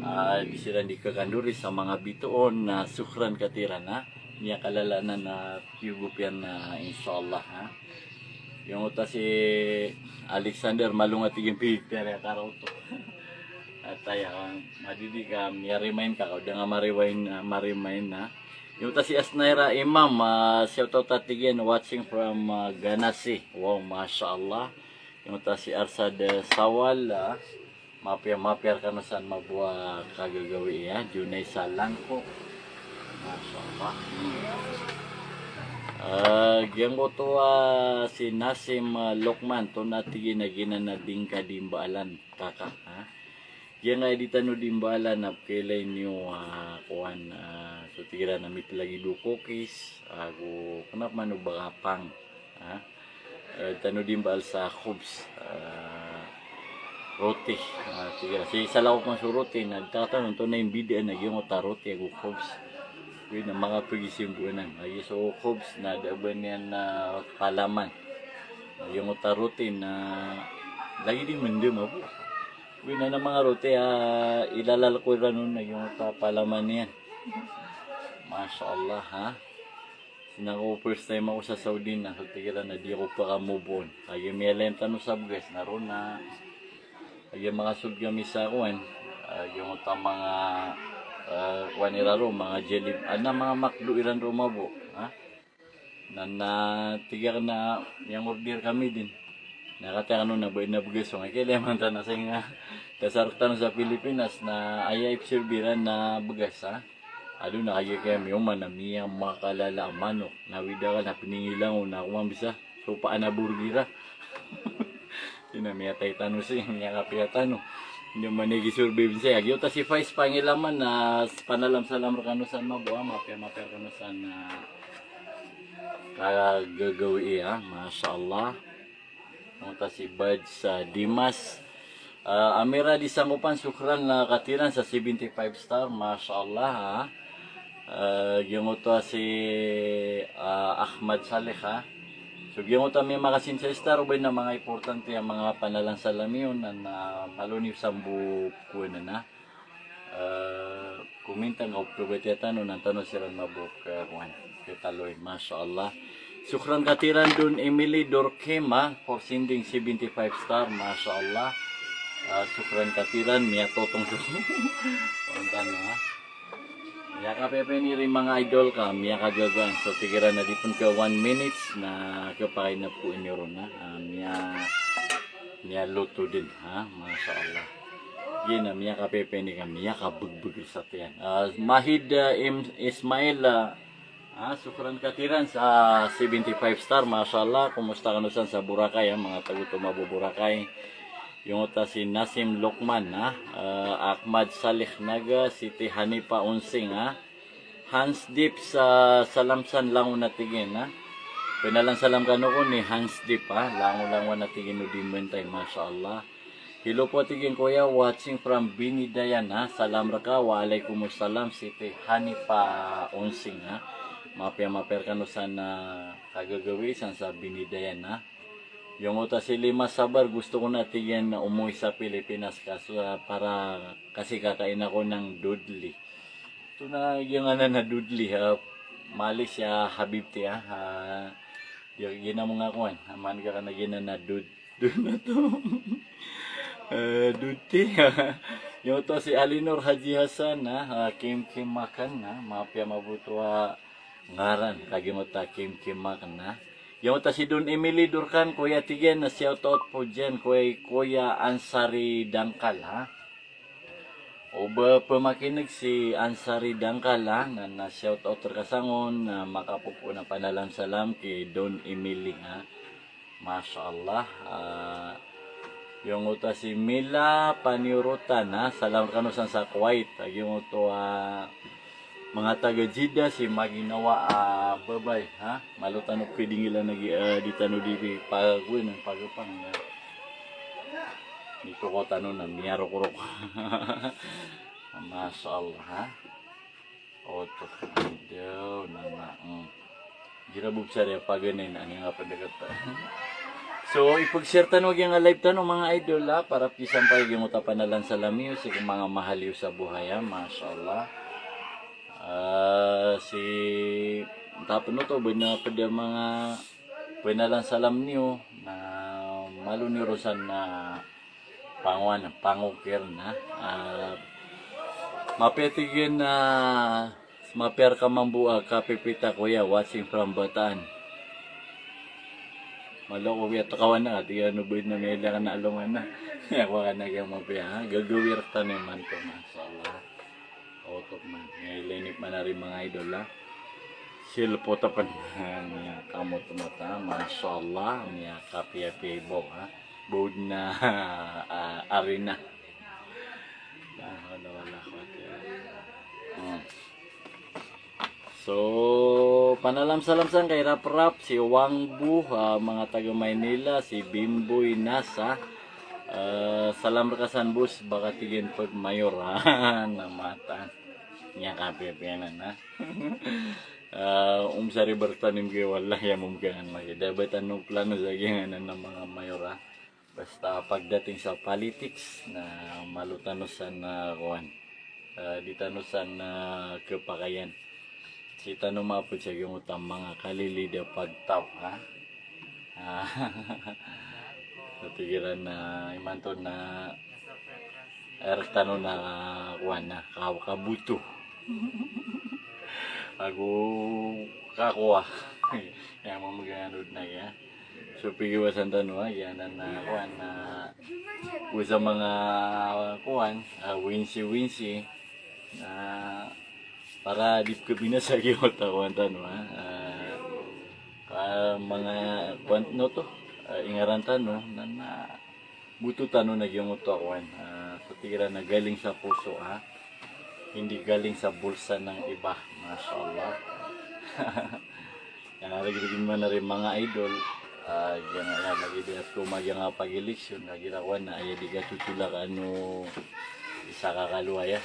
Ah, di siran di kakandori sa manga bitoon, ah, sukran katiran, ha. Miyakalala anan a piyogop iyan, ah, insha Allah, ha. Giyoto a si Alexander Malong a tig iyan pipiyari a karaoto. Ataya, ah, madidi ka, miyarimain ka, ka o da nga mariwain, ah, marimain, ha. Giyoto a si Asnaira Imam, ah, shout out a tig iyan, watching from, ah, Ganassi. Wow, masha Allah. Giyoto a si Arsad, eh, Sawal, ah, mapiya, mapiya rkano san mabo a kagagawii, ha. Junay Salangko. Masha Allah. Hmm. Ah, giyangkoto a si Nasim, ah, Lokman, to na tig iyan a giyanan a di ngka di mbaalan, kaka, ha. Giyangkai a di tano di mbaalan na pkailay niyo, ah, kowan, ah, so tig iran a mitlagid o cookies, ago kna pman o bakapang, ha. Eh, tano di mbaal sa khubz, ah, roti, ah, tig iran. Si salakaw pman so roti na di ta katano antonaa i mbidaan a giyoto a roti ago khubz. Oway, na makapagisimbo anan. Lagid so khubz na da a ba niyan, ah, palaman. Giyoto a roti na lagid i mendem a bo. Oway, na manga roti a ilalal ko iran on na giyoto a palaman iyan. Masha Allah, ha. Sii ako first time ako sa Saudi na, so tig iran na di ako paka-move on. Lagid a miyalayan tano sa bgas na roo na, lagid a makasold kami sa kowan, ah, giyoto a manga, ah, kowan iran roo, manga Jollib-, adn a manga McDo iran roo mabo, ha? Na, na tig akn a miyang-order kami dn. Na katii akn on a ba adn a bgas, so nga, kailay man tano sa inga, dasar tano sa Pilipinas na aya ipserbi iran na bgas, ha. Ado na kagiya kami oman na miyamakalala a manok. Na wida ka na pningilang on a kowan bisa. So paan a burger a. Ino, miyatay tano sii, miyakapiya tano. Ino man i gisorbi bisa. Giyoto a si Faiz Pangilaman na panalamsalam rkano san mabo a, mapiya, mapiya rkano san a kagagawii, ha. Masha Allah. Giyoto a si Bad sa Dimas. Ah, Amira di Sangopan, sukran, ah, katiran sa seventy-five star, masha Allah, ha. Ah, giyoto a si, ah, Ahmad Saleh, ha. So giyoto a miyamakasin sa star, o ba ino a manga importante a manga panalamsalam iyo na, na malo niyo sambo kowan anan, ha. Eh, kominta nga o pkabatiya tano na tano siran mabo ka, kowan, kataloy, masha Allah. Sukran katiran Don Emily Dorkema for sending seventy-five star, masha Allah. Ah, sukran katiran, miyatotong so kowan tano, ha. Miyakapepen i ri manga idol ka, miyakagagaan. So tig iran na di pen ka one minutes na kapakainap ko inyo ron, ha. Ah, miya Miyaloto dn, ha, masha Allah. Giyanan, miyakapepen i ka, miyakabegbeg sa tiyan. Ah, Mahid, ah, Im-, Ismail, ah, Ah, sukran katiran sa seventy-five star, masha Allah. Komosta kano san sa Boracay, ah, manga tago oto mabo Boracay. Giyangkoto a si Nasim Lokman, ah, eh, Ahmad Salih Naga, Siti Hanipa Onsing, ah. Hans Dip sa salam san langon a tig iyan, ah. Pnalan salam kano ko ni Hans Dip, ah. Langon-langon a tig iyan o di mbantay, masha Allah. Hello po, tig iyan, Koya, watching from Bindayan, ha. Salam rka, wa alaikumus salam, Siti Hanipa Onsing, ha. Mapiya, mapiya rkano san, ah, kagagawii san sa Bindayan, ha. Giyangkoto a si Lima Sabar, gusto ko na, tig iyan, na umuwi sa Pilipinas, kaso, ah, para kasi kakain ako ng dudli. Oto na giyanan a dudli, ha. Malis ya, habibti, ha. Ah, di, giyanan manga kowan, ha, man ka na giyanan a dud- Dun na to. Eh, duti. Giyangkoto a si Alinor Haji Hasan, ha, ah, Kim Kim Makan, ha, mapiya mabto a ngaran, ka giyangkoto a Kim Kim Makan, ha. Giyangkoto a si Don Emily Durkan, Koya, tig iyan, na shout out po diyan, Koya, Koya Ansari Dangkal, ha. O ba pamakineg si Ansari Dangkal, ha, na, na shout out rka sangon, na makapopo na panalam salam ki Don Emily, ha. Masha Allah. Ah, giyangkoto a si Mila Paniurutan, ha. Salam rkano san sa Kuwait. Ah, giyangkoto a manga taga Jeddah, si Maginawa, ah, babay, ha. Malo tano pidingilan lagi, ah, di tano di pagawin, pagapang, ya. Di ko tano na miyarokorok. Masha Allah, ha. Oto, daw, nana, mm. Gira bo bsar iya paganay na, ani nga pn da kata. So, ipag-share tano giyangkai a live tano, manga idol, ha, para pisampay giyangkoto a panalan salam iyo sii ko manga mahal iyo sa buhay, ha, masha Allah. Ah, si, tapno to, bana pd a manga panalan salam niyo, na malo niyo ron san na pangowan, pangokir na. Ah, mapiya, tig iyan, ah, mapiya rka mambo a kapipita, Koya, watching from Bataan. Malo ko, Koya, takawan na, tig iyan, o ba na miyailay ka na alongan na. Iya ko ka na giya mapiya, ha? Gagawii rktano imanto, masha Allah. Oto man. Miyailay niyo pman ari, manga idol, ha. Silpo ta pn. Miyakamotmot, ha. Masha Allah. Miyakapiyapiya i bo, ha. Bo dn a, ah, arena. La hawla wala quwwata illa billah. Hmm. So, panalam salam sangkai raprap, si Wang Bu, ah, manga taga Maynila, si Bimboy Nasa. Eh, salam rka san, boss, ba ka, tig iyan, pagmayor, ha, na mataan. Miyakapiyapiya anan, ha. Eh, om sari bartanim ki, wallahi, amom ka anan maki. Da ba tano plano sa giyanan a manga mayor, ha. Basta pagdating sa politics na malo tano san a kowan. Eh, di tano san a kapakayan. Sii tano maapd sa giyangkoto a manga kalilid a pagtaw, ha? Ah, so tig iran na imanto na aya rktano na kowan na ka-, kaboto. Ago kakowa. Aya mambo giyangkoto na giya. So, pigiwasan tano, ha, giyanan a kowan na, ah, go sa manga kowan, ah, winsi-winsi, na para di pkabinasa giyangkoto a kowan tano, ha. Ah, ka manga kowan, ano to, ah, ingaran tano, na, na, boto tano na giyangkoto a kowan. Ah, so tig iran na galing sa puso, ha. Hindi galing sa bulsa ng iba. Masha Allah. Aya lagid man ari, manga idol. Ah, giyangkaya lagid a toma giyangkaya pag-eleksyon, lagid a kowan na aya di katotol a kano isa ka kalowa aya.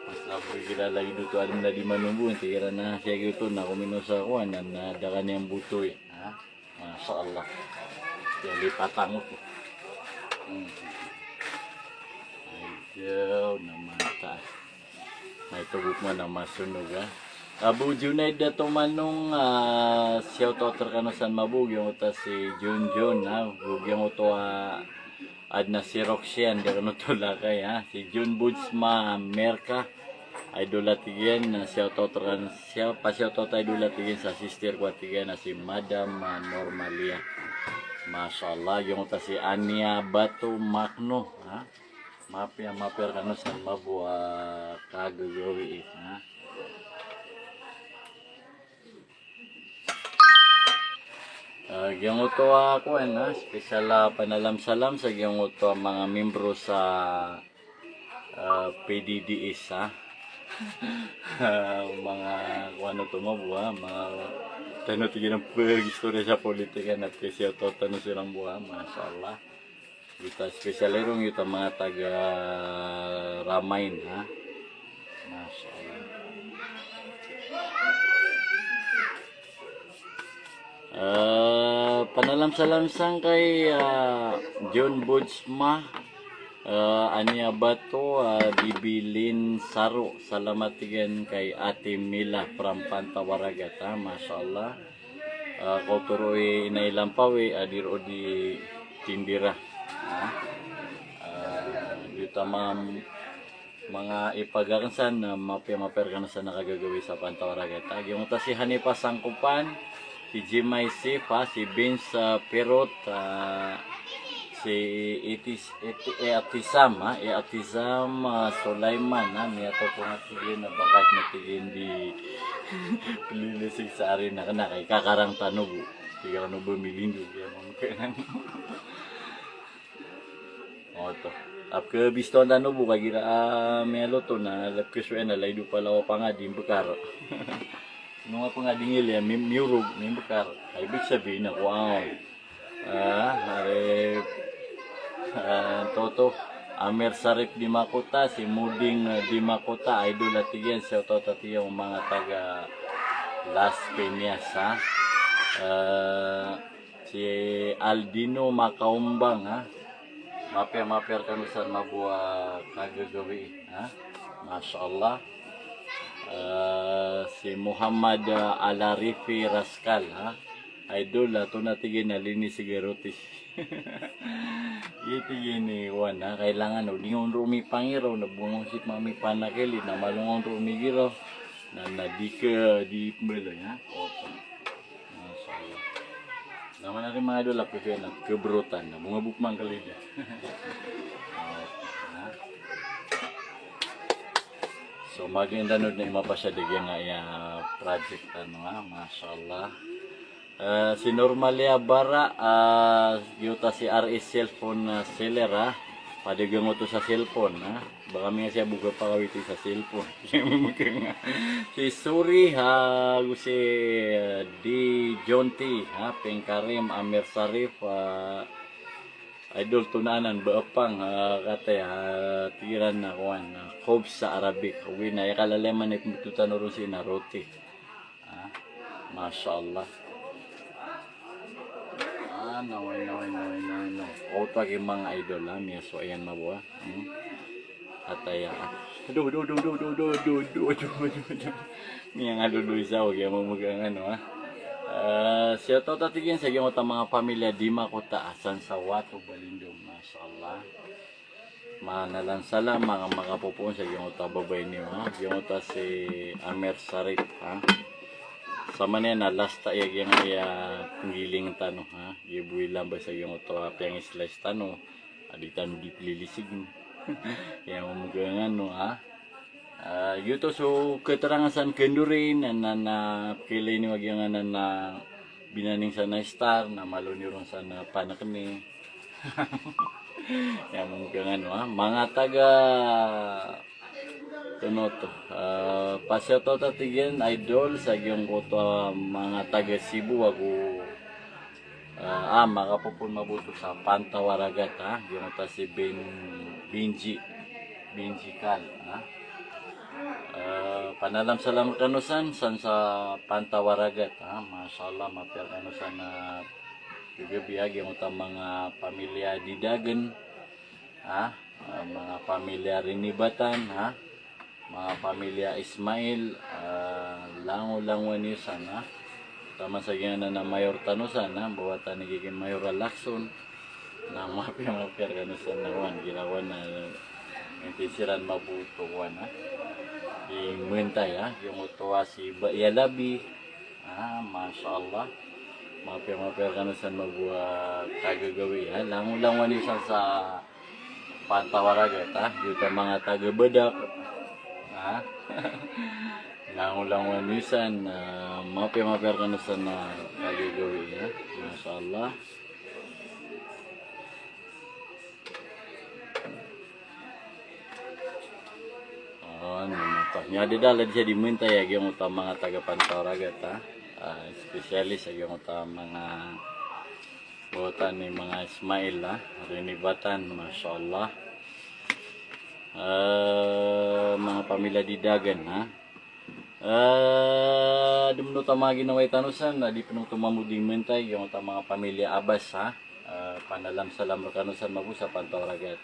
Mas labo igira lagid oto a adn a di manombo, tig iran na siya giyoto na komino sa kowan na, na da ka niyan botoya, ha. Masha Allah. Aya lipatan oto. Hmm. Ay, daw, na mata. Ay, togok man a masonog, ha. Abu Junaid Dato Manong, ah, shout out rkano san mabo, giyangkoto a si Junjun, ha. Giyangkoto a adn a si Roxanne, di rkano oto lakay, ha. Si Jun Budsma Merka, idol a tig iyan, na shout out rkano, siya pa shout out, idol a tig iyan, sa sister ko a tig iyan a si Madam, ah, Normalia. Masha Allah, giyangkoto a si Ania Bato Makno, ha. Mapiya, mapiya rkano san mabo a kagagawii, ha. Ah, giyangkoto a kowan, ah, special a panalamsalam sa giyangkoto a manga membro sa, ah, P D D S, ah. Manga kowan oto mabo a, manga tano tig iran pag-istorya sa politika na pag-shout out tano siran bo a, masha Allah. Giyoto a special iran, giyoto a manga taga Ramain, ha. Masha Allah. Eh, panalamsalam sangkai, ah, John Budsma, eh, Ania Bato, ah, Bibilin Saro, salamat tig iyan kay Ate Mila from Pantawaragat, ha, masha Allah. Ah, kaoto roo i Inay Lampawi, ah, di roo di tindira. Ah, ah, giyoto a manga, manga ipag akn san, ah, mapiya, mapiya rkano san a kagagawii sa Pantawaragat. Ah, giyangkoto a si Hanifa Sangkopan, si Jimay Sif, ah, si Vince, ah, Pirot, ah, si Itis, Iti-, Itisam, ah, Itisam, ah, Sulaiman, ah, miyatoto nga tig iyan a bakat na tig iyan di plilisig sa ari na kna kay kakarang tano bo. Tig akn o ba milindog iyan, mamkn. Oto. Apkhabistoan tano bo kagira, ah, miyaloto na, lapkhasowa na, laido palaw a pangadi mbkar. Ino nga pangadi ngili a mi-, miyorog, mimbkar. Ay, ibig sabihin na kowan. Ah, hari, ah, toto. Amir Sarip Dimakota, si Muding, ah, Dimakota, idol a tig iyan, shout out a tig iyan o manga taga Las Piñas, ha. Ah, si Aldino Makaumbang, ha. Mapiya, mapiya rkano san mabo a kagagawii, ha. Masha Allah. Ah, si Muhammad, ah, Alarifi Raskal, ha. Idol, ah, tonaa tig iyan a linis i garoti. Aya tig iyan i kowan, ah, kailangan o di ngka on roo mipangiraw, na bo ngka on sii pman mipanakili, na malo ngka on roo migiraw, na, na di ka, di pmbalay, ha. Oto. Masha Allah. Na mana ri manga idol a pkhasowa na kabrotan, na bo ngka bo pman kalida. Oto, ha. So, magaan tano dn i mapasad a giyangkaya project tano, ha. Masha Allah. Eh, si Normalia Bara, ah, giyoto a si R S cellphone, ah, seller, ah. Pd a giyangkoto sa cellphone, ah. Ba kami nga siya bo kapakawiti sa cellphone. Si Suri, ha, ago si, eh, D Jonty, ha, Peng Karim, Amir Sarif, ah, idol tonaa anan, ba apang, ah, kataya, ah, tig iran a kowan, ah, khubz sa Arabic. Ogaid na aya kalalayaman i pmbtowan tano ron sii na roti. Ah, masha Allah. Ah, naway, naway, naway, naway, naway. Oto a giyangkai manga idol, ah, miyasowa iyan mabo a. Hmm. Ataya, ah. Aduh, aduh, aduh. Miyangadodoy sa, ogaid a mamgangano, ah. Ah, shout out a tig iyan sa giyangkoto a manga pamilya Dimakota, ah, san sa Wato, Balindom, masha Allah. Manalamsalam, manga makapopoon sa giyangkoto a babay niyo, ha? Giyangkoto a si Amer Sarip, ha? Sa manaya na last a aya giyangkaya pnggiling tano, ha? Giya bo i lamba sa giyangkoto a piyang-slice tano, a di tano di plilisig. Aya mamgangano, ha? Ah, giyoto so keterangan san kandori, na, na, na, pkhailay niyo a giyangkanan a binaning san a star, na malo niyo ron san a panekeni. Aya mamgangano, ha. Manga taga, tono oto. Ah, pa-shout out a tig iyan, idol, sa giyangkoto a manga taga Cebu, ago ah, ah, makapopoon mabo oto sa Pantawaragat, ha. Giyangkoto a si Bin-, Binji. Binji Kal, ha. Ah, panalamsalam kano san, san sa Pantawaragat, ha. Masha Allah, mapiya kano san a gagabi, ha. Giyangkoto a manga pamilya Didagen, ha. Ah, manga pamilya Rinibatan, ha. Manga pamilya Ismail, ah, langolangowan iyo san, ha. Taman sa giyangkanan a mayor tano san, ha, mbawatan i giyangkai Mayor a Lacson. Na mapiya, mapiya rkano san na wan, girawan na, ah, intinsiran mabo oto wan, ha. Di mentay, ha, giyangkoto a si Ba Yalabi. Ah, masha Allah. Mapiya, mapiya rkano san mabo a kagagawii, ha. Langolangowan iyo san sa Pantawaragat, ha. Giyoto a manga taga Badak, ha. Langolangon iyan san, ah, mapiya-mapiya rkano san a kagagawii, ya. Masha Allah. On, miyadadalad siya di mintay a giyangkoto a manga taga Pantao Ragat, ha. Ah, spesialis a giyangkoto a manga bawatan i manga Ismail, ha. Rinibatan, masha Allah. Ah, manga pamilya di Dagan, ha. Ah, di mano ta manga ginawai tano san, ah, di pn oto mambo di mintay, giyangkoto a manga pamilya Abbas, ha. Ah, panalamsalam rkano san mambo sa Pantao Ragat.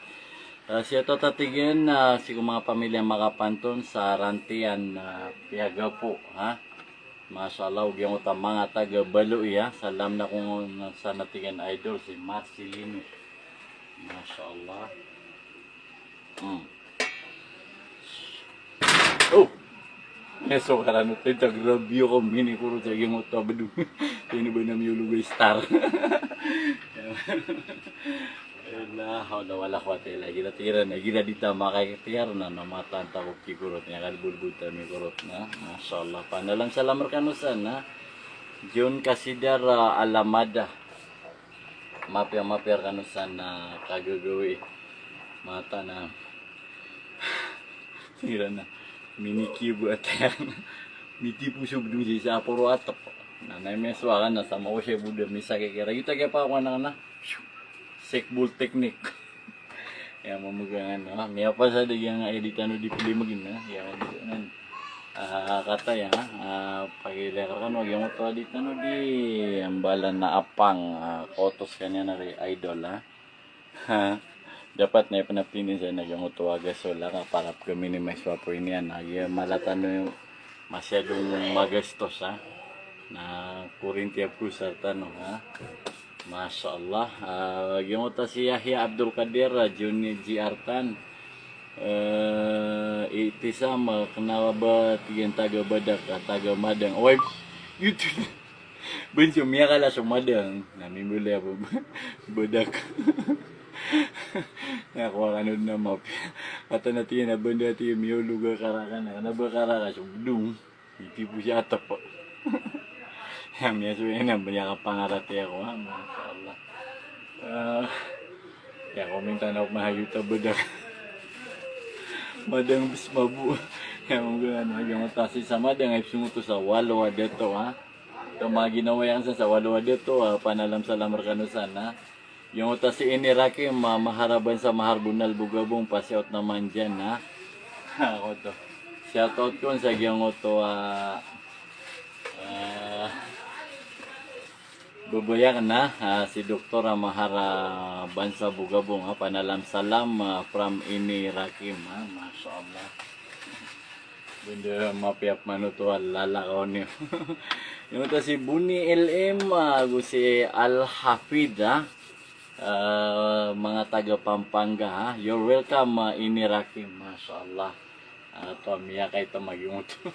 Ah, sii oto a tig iyan, ah, sii ko manga pamilya Makapanton sa Rantian, ah, Piagapo, ha. Masha Allah, o giyangkoto a manga taga Baloi, ha. Salam na ko san a tig iyan idol si Marcelino. Masha Allah. Hmm. Oh! Eso karano tita grabe ko minikorot sa giyangkoto a bdong. Tino ba na miyolog a star. La hawla wala quwwata illa billah. Gira tira na, gira di ta makaitiyar na, na matan ta ko kikorot. Aya kalbodbod ta mikorot na. Masha Allah. Panalamsalam rkano san, ha. John Kasidar, ah, Alamada. Mapiya-mapiya rkano san a kagagawii. Matan a Tira na. Minikibo a tayang. Mitipo so bdong sii sa aporo atp. Na, na miyasowa ka na sa mawasa i bo da misakikira. Giyoto a kiyapakakowa anan a sekbol teknik. Aya mambo giyangkanan, ah, miyapasad a giyangkaya di tano di plimgn, ah. Aya mambo giyangkanan. Ah, kataya, ah, pakiilay rkano a giyangkoto a di tano di ambalan a apang, ah, koto skaniyan a ri idol, ah. Ha, dapat na ipnaptini sa na giyangkoto a gasol, ha, ka para pkhaminimize so apoy niyan, ha. Giya mala tano masyadong magastos, ha. Na kurinti a pusar tano, ha. Masha Allah. Ah, giyangkoto a si Yahya Abdul Qadir, ah, Johnny G Artan. Eh, Itisam, ah, kna ba tig iyan taga Badak, ah, taga Madang. Oway, YouTube. Bn so miyakala so Madang, na mimbaloy a ba Badak. Na kowa kano dn a mapiya. Katawan a tig iyan a banda tig iyan miyolog a karaka na, kna ba karaka so bdong. Mitipo sa atp. Aya miyasowa iyan a ba miyakapangaratiyaya ko, ha, masha Allah. Ah, aya kominta na ko mahayo ta Badak. Madang bs mabo. Aya mambo giyangkanan, giyangkoto a sii sa Madang a ipsong oto sa walo a dato, ha. Oto a manga ginawai akn san sa walo a dato, ah, panalamsalam rkano san, ha. Giyangkoto a si Ini Rakim, ah, Maharaban sa Maharbonal Bogabong, pa-shout naman dyan, ha. Ha, oto. Shout out kon sa giyangkoto a, ah, babay akn, ah, si Doktor, ah, Maharaban sa Bogabong, ah, panalamsalam, ah, from Ini Rakim, ah, masha Allah. Banda mapiya pman oto a lalakaw niyo. Giyangkoto a si Boni L M, ah, ago si Al Hafid, ah. Ah, manga taga Pampanga, ha. You're welcome, ah, Ini Rakim, masha Allah. Ah, oto a miyakaitam a giyangkoto.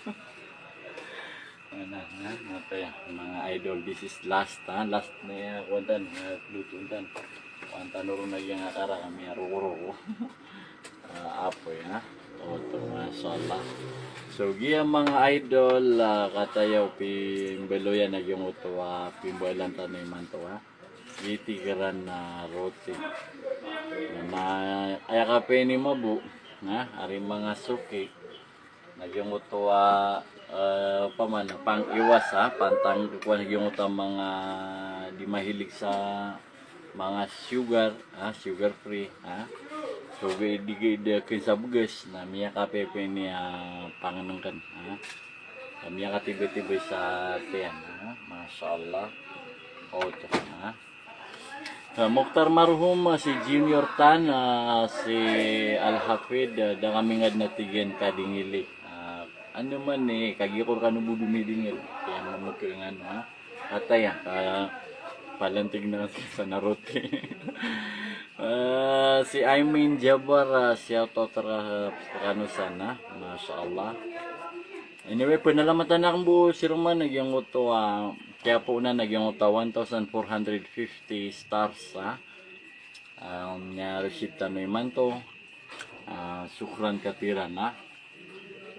Ana, ha, manga idol, this is last, ha, last na aya kowan tano, ah, loto tano. Kowan tano ron a giyangkaya karaka a miyarokoroko. Ah, apoy, ha. Oto, masha Allah. So, giya manga idol, ah, kataya o pimbaloyan a giyangkoto a pimbalan tano imanto, ha. Giya tig iran a roti. Na aya kapiya ini mabo, na ari manga soki. Na giyangkoto a, eh, opama na pang-iwas, ha, pantang ko kowan giyangkoto a manga di mahilig sa manga sugar, ha, sugar free, ha. So, di, di, di, di kn sa bgas, na miyakapiya ini a pangnngkn, ha. Miyakatibay-tibay sa tiyan, ha? Masha Allah. Oto, ha? Ah, Mokhtar Marhum, ah, si Junior Tan, ah, si Al Hafid, ah, da kami ngka dn a tig iyan kadingili. Ah, ano man i kagiya ko rkano bo dn midingil. Kaya mambo kn ano, ha? Ataya, ah, palantig na kasi sa naroti. Ah, si Aimin Jabar, ah, shout out rka, rkano san, ha? Masha Allah. Anyway, panalamatan akn bo si Roman a giyangkoto a, kiyapoonan a giyangkoto a one thousand four hundred fifty stars, ha. Ah, na-receive tano imanto. Ah, shukran kathiran, ha.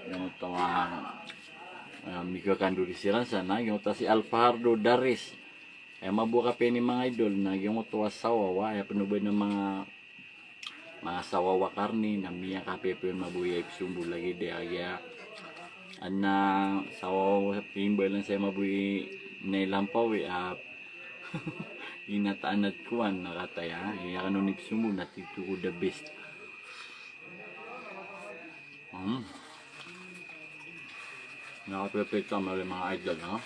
Giyangkoto a, Ah, mikakandori siran san, na giyangkoto a si Alfahardo Daris. Aya mabo a kapiya ini, manga idol, na giyangkoto a sawawa, aya pn o ba na manga, manga sawawa karni, na miyakapiya pn mabo i ipsombo lagid a giya. Adn a sawawa, pimbalan saya mabo i nailampaw i, ah, inataan a kowan na kataya, iya kano nipsombo na tito ko the best. Hmm. Nakapipita mali, manga idol, ha?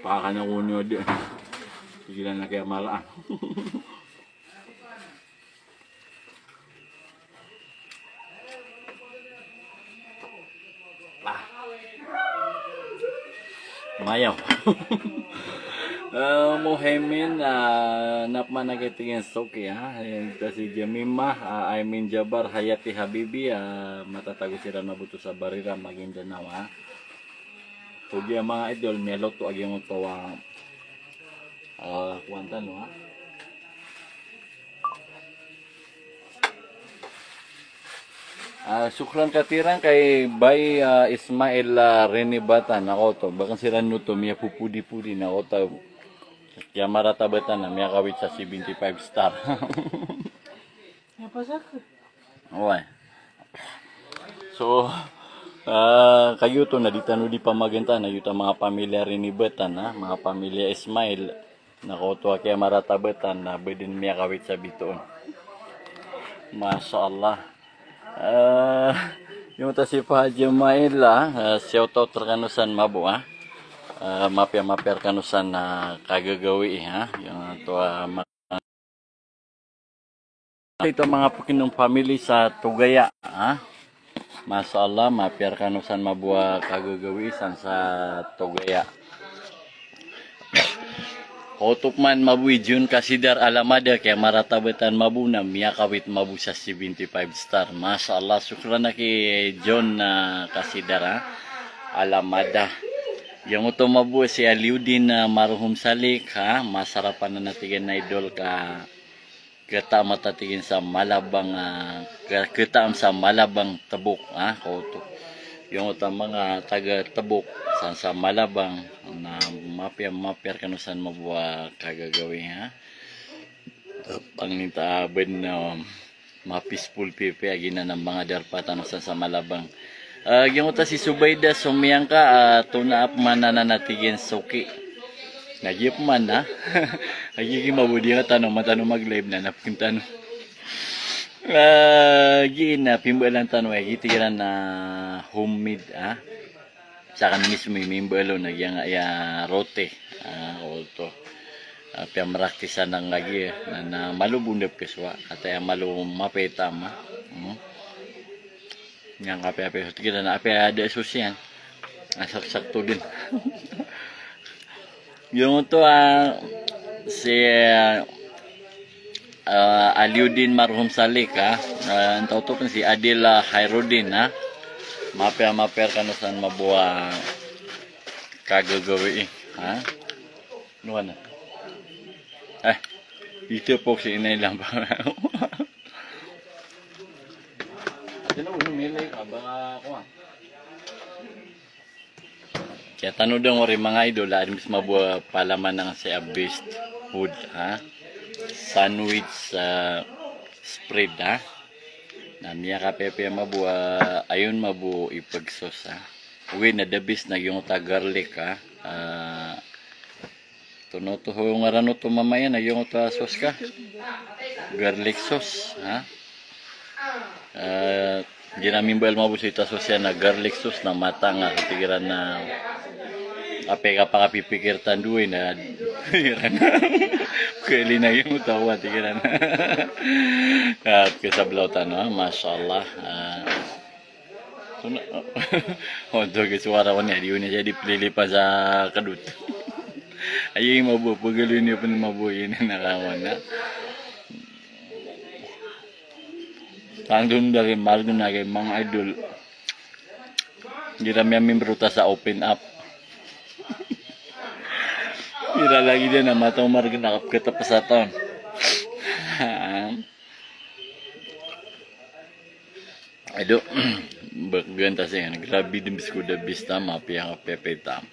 Pakakana ko niyo di. Tigilan na kaya malaan. Ah. Mayaw. Eh, Muhaimin, ah, na pman a katig iyan sa Suki, ha? Ayan, ta si Jamimah, ah, Aimin Jabar, Hayati Habibi, ah, matatago siran maboto sa Barira, Maguindanao, ha? Ogaid, manga idol, miyaaloto a giyangkoto a, ah, kowan tano, ha? Ah, shukran kathiran kay Bay, ah, Ismail, ah, Renibatan, na kaoto. Ba kn siran oto miyapopodi-podi, na kaoto. Kiyamaratabatan na miyakawit sa seventy-five star. Oway. So, ah, kagiya oto na di tano di pamagantaan, na giyoto a manga pamilya Renibatan, ha, manga pamilya Ismail. Na kaoto a kiyamaratabatan na ba dn miyakawit sa bitoon. Masha Allah. Ah, giyoto a si Fatima Ila, ah, shout out rkano san mabo, ah. Ah, mapiya, mapiya rkano san, ah, kagagawii, ha. Giyoto a ma-, ito manga Pokemon family sa Tugaya, ha. Masha Allah, mapiya rkano san mabo a kagagawii san sa Tugaya. Oto pman mabo i Jun Kasidar Alamada, kiyamaratabatan mabo na miyakawit mabo sa seventy-five star. Masha Allah, shukran aki Jun, ah, Kasidar, ha. Alamada. Giyoto mabo si Aliudin, ah, Marhum Salik, ha. Masarapan a tig iyan a idol ka Khatam a tig iyan sa Malabang, ah, kha-, Khatam sa Malabang Tebok, ah, kaoto. Giyoto a manga taga Tebok san sa Malabang, na mapiya, mapiya rkano san mabo a kagagawii, ha. Pangni ta a ba dn, ah, mapeaceful pipiya giyanan a manga darpa tano san sa Malabang. Ah, giyoto a si Subaida Somiyangka, ah, tona a pman anan a tig iyan Suki. Na giya pman, ha? Agi, agi mabo di nga tano, matano mag-live na, na pkn tano. Ah, giya na pimbalan tano, agi tig iran a homemade, ha? Sakn mismo i mimbalo na giyangkaya roti. Ah, oto. Ah, piyamraktisan angkagiya, na, na malo bo ndap kasowa, kataya malo mapiya i tama. Hmm. Giyangkaya apiya, apiya, tig iran a apiya da sos iyan. Ah, saksakto dn. Giyoto, ah, si, ah, Aliudin Marhum Salik, ah. Ah, antaa oto pn si Adil, ah, Khairuddin, ah. Mapiya, mapiya rkano san mabo a kagagawii, ha? Ano ka na? Eh, ito po si inay lang ba? Ate na, ulo, milay ka, baka ako, ah. Kaya tano dn ori manga idol, a adn mismo bo a palaman angkaya a best food, ha? Sandwich, ah, spread, ha? Na miyakapiyapiya mabo a, ayon mabo ipagsos, ha? Ogaid na the best na giyoto a garlic, ha? Ah, Tono to ho ngaran oto mamaya na giyoto a sos ka. Garlic sauce, ha? Eh, di na mimbal mabo so ita sos iyan na garlic sauce na matang a tig iran na apiya kapakapipikir tano dn na iran. Kali na giyoto a tig iran. Ah, pkasablaw tano, ha? Masha Allah. Ah, Kuna, ontok i suwara ko niyan, di ko niyan siya di plilipan sa kadot. Ay, mabo, pagaloy niyo pn mabo ini na kawan na. Tandon dari Margen na kay manga idol. Di ra miyamimbro ta sa open up. Di ra lagi dn a mataw Margen na kapkatapasatan. Ado. Bak ganta sii, grabe den bes ko da bista, mapiya, mapiya pita.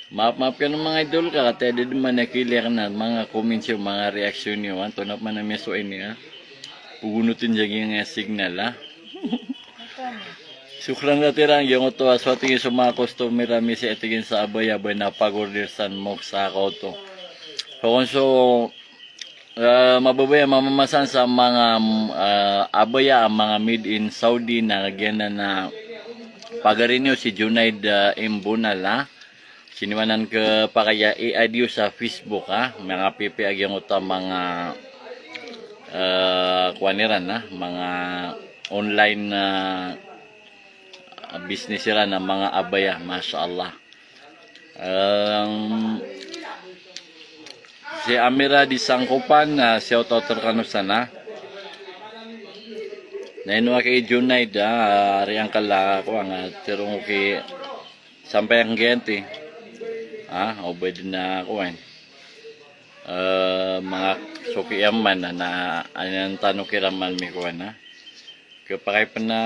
Maap, maap kano manga idol ka, kati a da den man a kilik na manga comments iyo, manga reaction iyo, antonaa pman a miyasowa ini, ha. Pogonoten sa giyangkaya signal, ha. Shukran katiran, giyangkoto a so, tig iyan, so manga customer ami sii, tig iyan, sa Abaya, ba na pag-order san mok sa kaoto. So kon so, eh, mababaya, mamamasan sa manga, eh, abaya a manga made in Saudi na giyanan na pagari niyo si Junaid, eh, Imbonal, ha. Siniwanan ko pakay a i-add iyo sa Facebook, ha. Manga pipiya giyangkoto a manga, eh, kowan iran, ha, manga online, eh, business iran a manga abaya, masha Allah. Em, si Amira di Sangkopan, ah, shout out rkano san, ha. Na ino aki Junaid, ah, ari angkala ko anga tirong ki sampay ang genti. Ah, obed na ko en. Eh, manga soki yaman na, na anan tano kiraman mi ko en, ha. Kapakay pn a,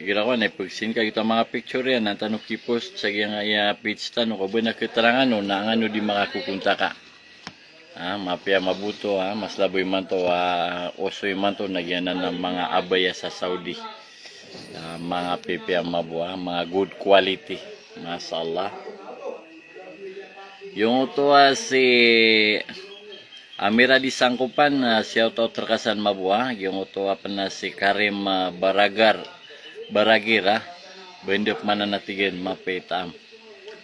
igira ko na ipagsin ka gito a manga picture iyan, na tano ki-post sa giyangkaya page tano, ko ba na keterangan o na angano di makakokontak ka. Ah, mapiya maboto, ah, mas labo imanto, ah, oso imanto na giyanan a manga abaya sa Saudi. Ah, manga pipiya mabo, ah, manga good quality. Masha Allah. Giyangkoto a si Amira di Sangkopan, ah, shout out rka san mabo, ah. Giyangkoto a pn a si Karim, ah, Baragar, Baragira, ba anda pman a tig iyan, mapiya i taam.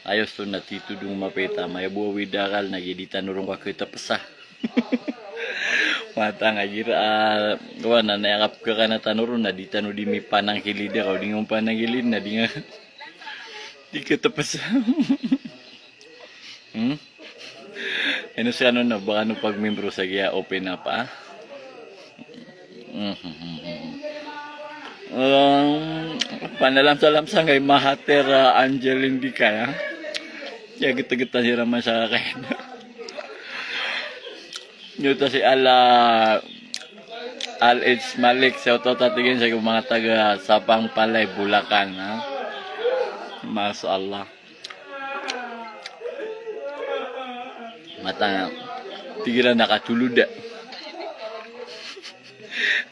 Ayos to na titodong mapiya i taam, aya bo a widakal na giya di tano ron kaketepesa. Matang a gira, ah, kowan na aya kapkakan a tano ron na di tano di mipanangkilid, ka o di nga panangkilid na di nga di ketepesa. Hmm? Ino skano na ba kano pagmimbro sa giya open up, ah? Mhm. Em, panalamsalam sangkay Mahathir, ah, Angelin Dikaya. Ya, gita-gita sira masakit. Nyo ta si Ala, Al Ij Malik, shout out, tig iyan, sa manga taga Sapang Palay, Bulacan, ha? Masha Allah. Matang, tig iran na katolod a.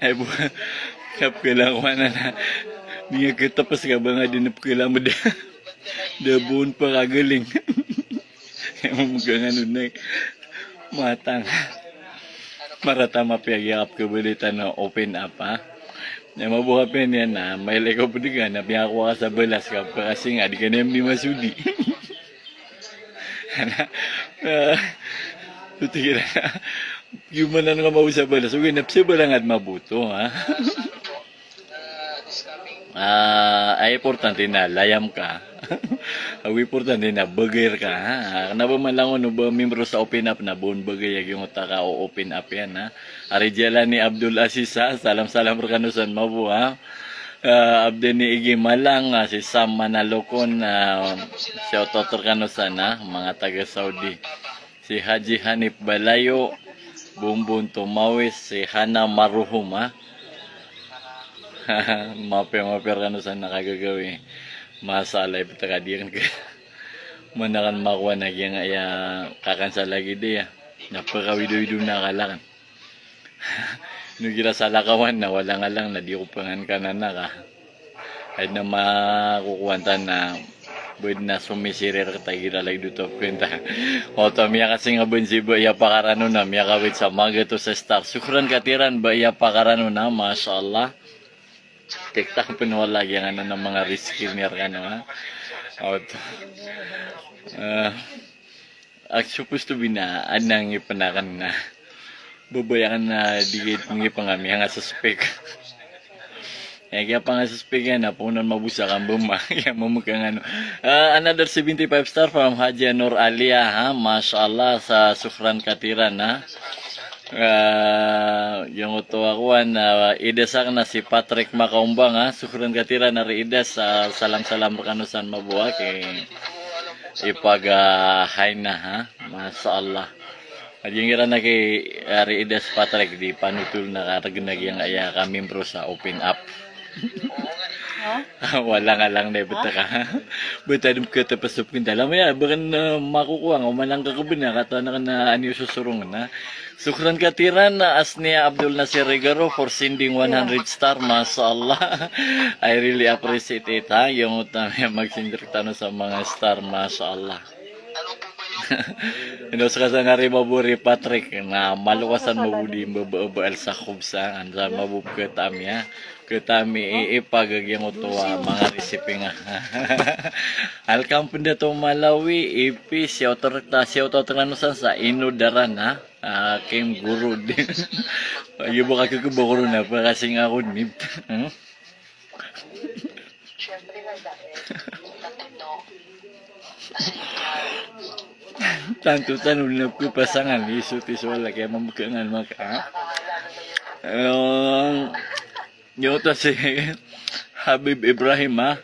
Ay bo, kapkala ko anan a. Di nga ketepes ka ba nga di na pkala mo da. Da bo on pakagaling. Aya mambo ka ngano na. Matang. Marata mapiya giya kapkabalitaan a open up, ha. Na mabuha piya niyan na, mailay ka pd ka na, piya ko ka sa balas ka, pakasinga, di ka na mdi masodi. Na, ah, so tig iran na, giyoman anan ka mabo sa balas, ogaid na pzabalang a di maboto, ha. Ah, ay importante na layam ka. Ago importante na bagay rka, ha. Ah, kna ba man langon o ba membro sa open up na ba on bagay a giyangkoto a ka o-open up iyan, ha. Ari Jalani Abdul Aziz, ha, salam-salam rkano san mabo, ha. Ah, Abdani Igi Malang, ah, si Sam Manalokon, ah, shout out rkano san, ha, manga taga Saudi. Si Haji Hanif Balayo, Bonbon Tomawis, si Hana Maruhum, ha. Mapiya, mapiya rkano san na kagagawii. Masha Allah, iptaka diyan ka. Mana kan makowa na giyangkaya kakan sa lagid iyan. Na pkawidowidon a kalakan. Ino gira salakawan na walang-alang na di ko pangan kanan a ka. Ay na makokowan ta na bed na somisirir ka ta gira lagid oto a kwenta. Oto miyakasinga ben si Baya Pakarano na miyakawit sa magatos a star. Shukran katiran Baya Pakarano na, masha Allah. TikTok pn wala giyangkanan a manga riski niyan rkano, ha. Oto. Eh, Ak supposed to be na adn a ngipn akn na. Babaya akn na di ngipn ami a nga suspek. Aya kiyapangasuspek iyan na poonan mabosa ka mbama. Aya mambo ka ngano. Ah, another seventy-five star from Haji Anor Alia, ha. Masha Allah, sa shukran katiran, ha. Ah, giyangkoto a kowan, ah, Idas akn na si Patrick Makaombang, ha. Shukran katiran, Ari Idas, ah, salam-salam rkano san mabo, ha. Ki ipag, ah, hi na, ha. Masha Allah. Adn iran aki, Ari Idas Patrick, di panotol na kargn a giyangkaya kamimbro sa open up. Walang-alang na bata ka. Bata dum ka tapasop kinta. Alam mo ya, bakan, ah, makukuha nga, umanang ka kabina, kata na ka na ani ususurong na. Sukran katiran, Asnia Abdul Nasir Rigaro for sending one hundred star, masha Allah. I really appreciate it, ha. Yung utang ya magsindir tano sa mga star, masha Allah. Ino sa kasangari mabori Patrick, na malukasan mabudi mbaba-, baal sa khubsa, ansa mabub ka tamiya. Kata mi i-, ipagagiyang oto a manga recipe nga. Alkam pnda to Malawi, ipi, shout out ta, shout out rkano san sa Ino Darana, ah, Kim Guru din. Iyo ba kakikibagoro na, pakasing ako nib. Hmm? Tanto tano na ko pasangan, iso ti so wala kaya mamkangan maka. Yung Yung oto si Habib Ibrahim, ha?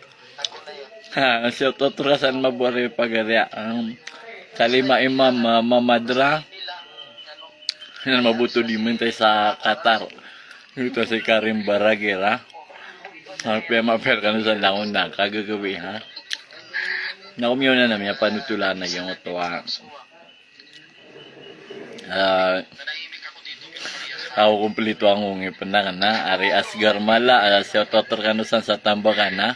Ha, shout out rka san mabori pagari, um, Salima Imam, ah, Mamadra. Yan mabuto di mentay sa Qatar. Yung oto si Karim Baragir, ha? Mapiya, mapiya rkano san langon na kagagawi, ha? Na komiyonan na miyapanotolan na yung oto, ha? Ah, ako kumplito ang ungi pnakna, ari Asgar Mala, ah, shout out rkano san sa Tambakan, ha.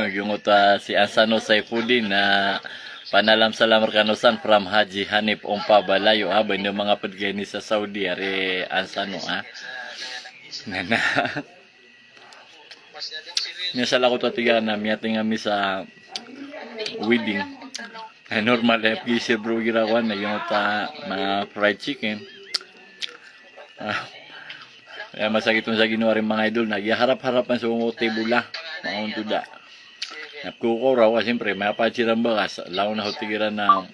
Yung oto, ah, si Ansano Saifuddin, ah, panalam salam rkano san from Haji Hanif Ompa Balayo, ha, ba ino manga pdgay ni sa Saudi, ari Ansano, ha. Na, na. Miyasala ko to a tig iyan a miyating ami sa wedding. Ay, normal, eh, pag-i-serve igira ko na giyoto a, na fried chicken. Ah, aya masakit on sa Ginawa rin, mga idol, na giya harap-harapan so table a, mga ontoda. Na pkokora ko, siyempre, miyapad siran bakas, lawan na ho tig iran na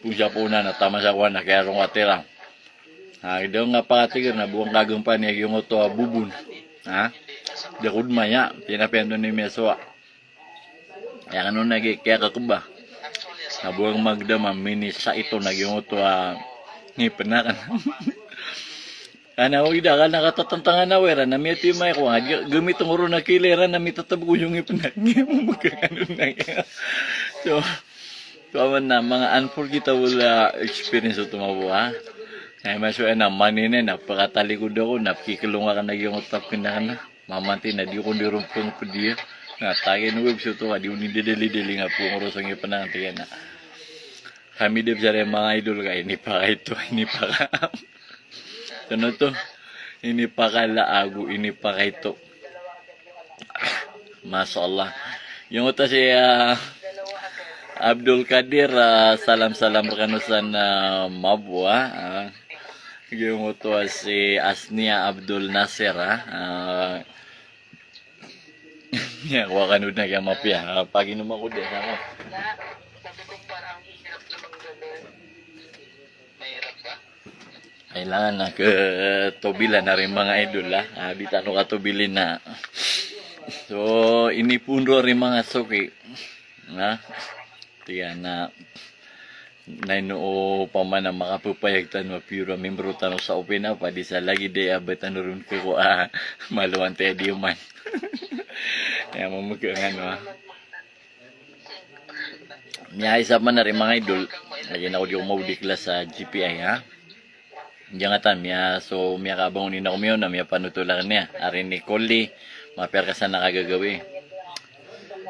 pong siya po na, na taman sa kuwan na, kaya rong katira. Ha, idaw nga pakatigir na bo kagompan iyan giyoto a bobon. Ha? Di ako dn maya, tinapian to ni miyasowa. Aya kano na gi, kiyakakeba. Na bo kang magdam a minisait on na giyoto a ngipn akn. Ana, o ida ka na katatantangan a wera, na miyatiyo maya ko, nga, gi, gomit ngoro na kilera, na mitatab ko yung ngipn akn. Ngipn akn, ano na. So, Ito aman na manga unforgettable, ah, experience oto, mabo, ha. Ay, maso na manine na pakatalikod ako, na pkikilong akn a giyoto a pkn akn na. Mamanti na di ko di ron pngpdiya. Na tagen web so to, di oni dadali-dali nga pngorosong i pnang tiyan na. Kami dep sa manga idol ka, inipakaito, inipaka Tano to, inipakala ago inipakaito. Masha Allah. Giyoto si, ah, Abdul Kadir, ah, salam, salam rkano san, ah, mabo, ah. Ah, giyoto si Asnia Abdul Nasir, ah. Ah, ya, wa kano dn a giya mapiya. Ah, paginom ako dn sa ako. Kailangan na katobilan na rin, mga idol, ah. Ah, di tano katobilin na. So, inipoon ron rin, mga suki. Na? Tiyan na, na ino opama na makapapayag tano a piyoro a membro tano sa Open Up, a di sa lagid a ba tano ron koko, ah, malowan taya di oman. Aya mamagka nga, no, ah. Miyaisa man ari, mga idol, lagid ako di ko maodi klas sa G P I, ha? Giyangkatan, miya, so, miyakaabang on iyan ako miyaona, miyapanotol akn iyan. Ari ni Koli, mapiya rka san a kagagawii.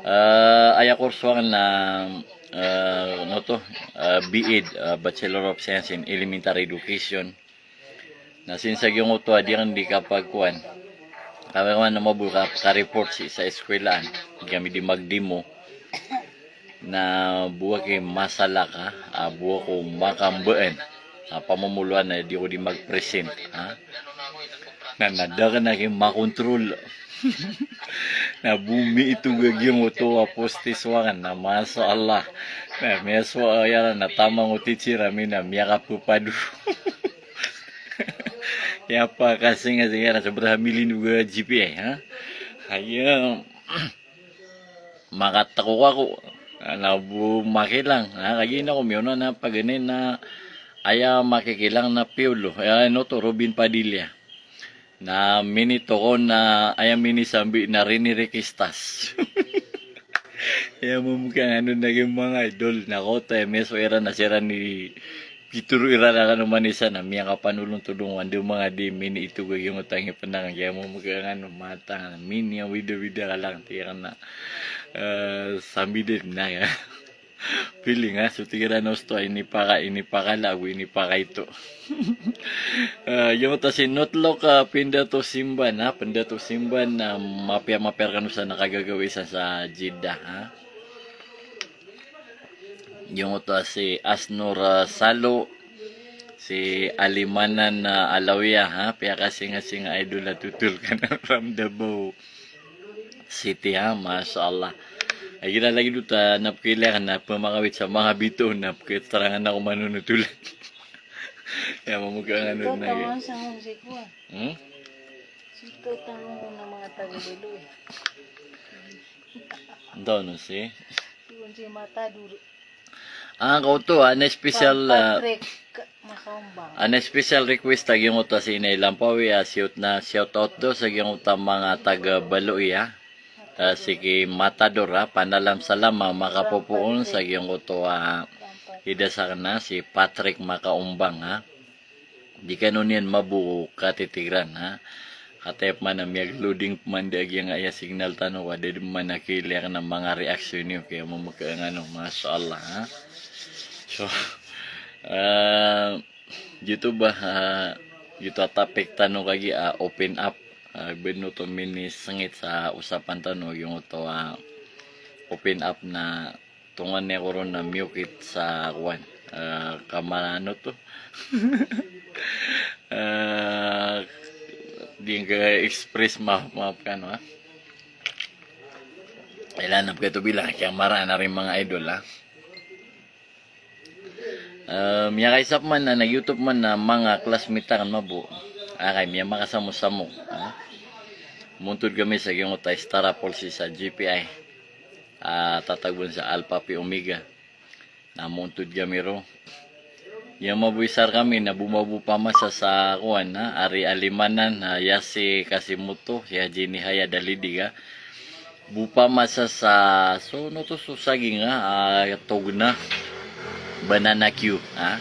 Ah, aya kurso akn na, ah, ano to, ah, B Ed, ah, Bachelor of Science in Elementary Education. Na since sa giyoto a di akn di kapagkowan. Kapagkowan na mabo ka, ka-report sii sa eskwelaan. Di kami di magdimo. Na bo aki masalaka, ah, bo ako makambaan. Ah, pamomoloan na di ako di mag-present, ha? Na, na da akn aki makontrol. Na bo miitog a giyoto a poste so akn, na masha Allah. Na miyasowa iyan na taman o teacher ami na miyakapapado. Aya pakasingasinga na sobra a milin o G P I, ha? Aya, makatakok ako. Na bo makilang. Na kagiya ako miyaona na paganay na aya makikilang na Piolo. Aya, ano to, Robin Padilla. Na mini toko na aya mini sambi na rini rikistas. Aya mambo kiyangano na giya manga idol na kota aya miyasowa iran na siran i pitoro iran a kano manisa na miyakapanolontodong wanda manga di mini ito gagiyong otangi penang kiyamambo kiyangano matang mini a wida-wida kalang tiyan na, eh, sambi din na ya. Feeling a so tig iran a osto a inipaka, inipakala ago inipakaito. Eh, giyangkoto a si Notlok, eh, Pindato Simban, ha? Pindato Simban, eh, mapiya, mapiya rekano sa na kagagawii san sa Jeddah, ha? Giyangkoto a si Asnor, eh, Salo, si Alimanan, eh, Alawiya, ha? Piyakasingasinga idol a totol ka na from Davao City, ha, masha Allah. Ay, gila lagi do ta, na pekilaya na pemakawit sa manga bito, na pekitarangan ako manonotolan. Ya, mamukha nga nun na. Ito, tama sa mga sikuan. Hmm? Sito, tama mo na mga taga-Belo, eh. Ito, no, si? Doon si Matador. Ah, kaoto, ah, an special, ah, Patrick Makaumbang. An special request a giyangkoto a si Inay Lampawi, ah, shout na, shout out do sa giyangkoto a manga taga Baloy, ah. Ah, si ki Matador, ah, panalam salam, ah, makapopoon sa giyangkoto a, ah, ida sakna si Patrick Makaumbang, ah. Di kano niyan mabo katitigran, ha. Kataya pman a miyag-loading pman da giyangkaya signal tano, ka da dn pman a kilaya kna manga reaction iyo, kaya mamaka ngano, masha Allah, ha. So, ah, giyoto ba, ah, giyoto a topic tano kagiya, ah, open up, ah, bnoto minisngit sa osapan tano, giyoto a open up na tonganay ko ron na miyokit sa kowan, eh, kamano to? Eh, di ngka express, maaf, maaf kano, ha. Ilan na pkato bilang kiyamaraan a ri manga idol, ha. Eh, miyakaisa pman na nag-YouTube man na manga classmate akn mabo. Akay, miyamakasamosamo, ha. Montod kami sa giyangkoto a Star Apple si sa G P I. Ah, tatagboon sa Alpha Phi Omega. Na montod kami ro. Iya mabo isa rkami na bo mabo pamasa sa kowan, na ari Alimanan, ah, iya si Kasimoto, si Haji Nihaya Dalidiga. Bo pamasa sa, so, ano to, so saging, ah, ah, tawag na banana cue, ah.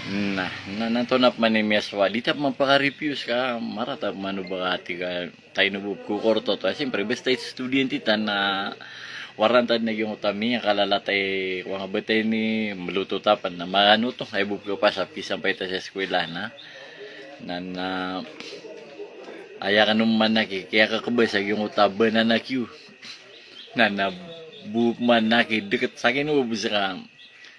Na, na, na, antonaa pman i miyasowa, di ta pman paka-reviews ka, marata pman o ba ka tig a taino bo pkhakorto to. Siyempre, basta estudyante ta na waran ta dn a giyangkoto a miyakalalatay ko manga batay ini, mloto ta pn na manga ano to, aya bo pkhapasad, pisampay ta sa eskwela na. Na, na, aya kano man aki, kiyakakba sa giyangkoto a banana cue. Na, na, bo man aki, dkt sa akin o bo ska.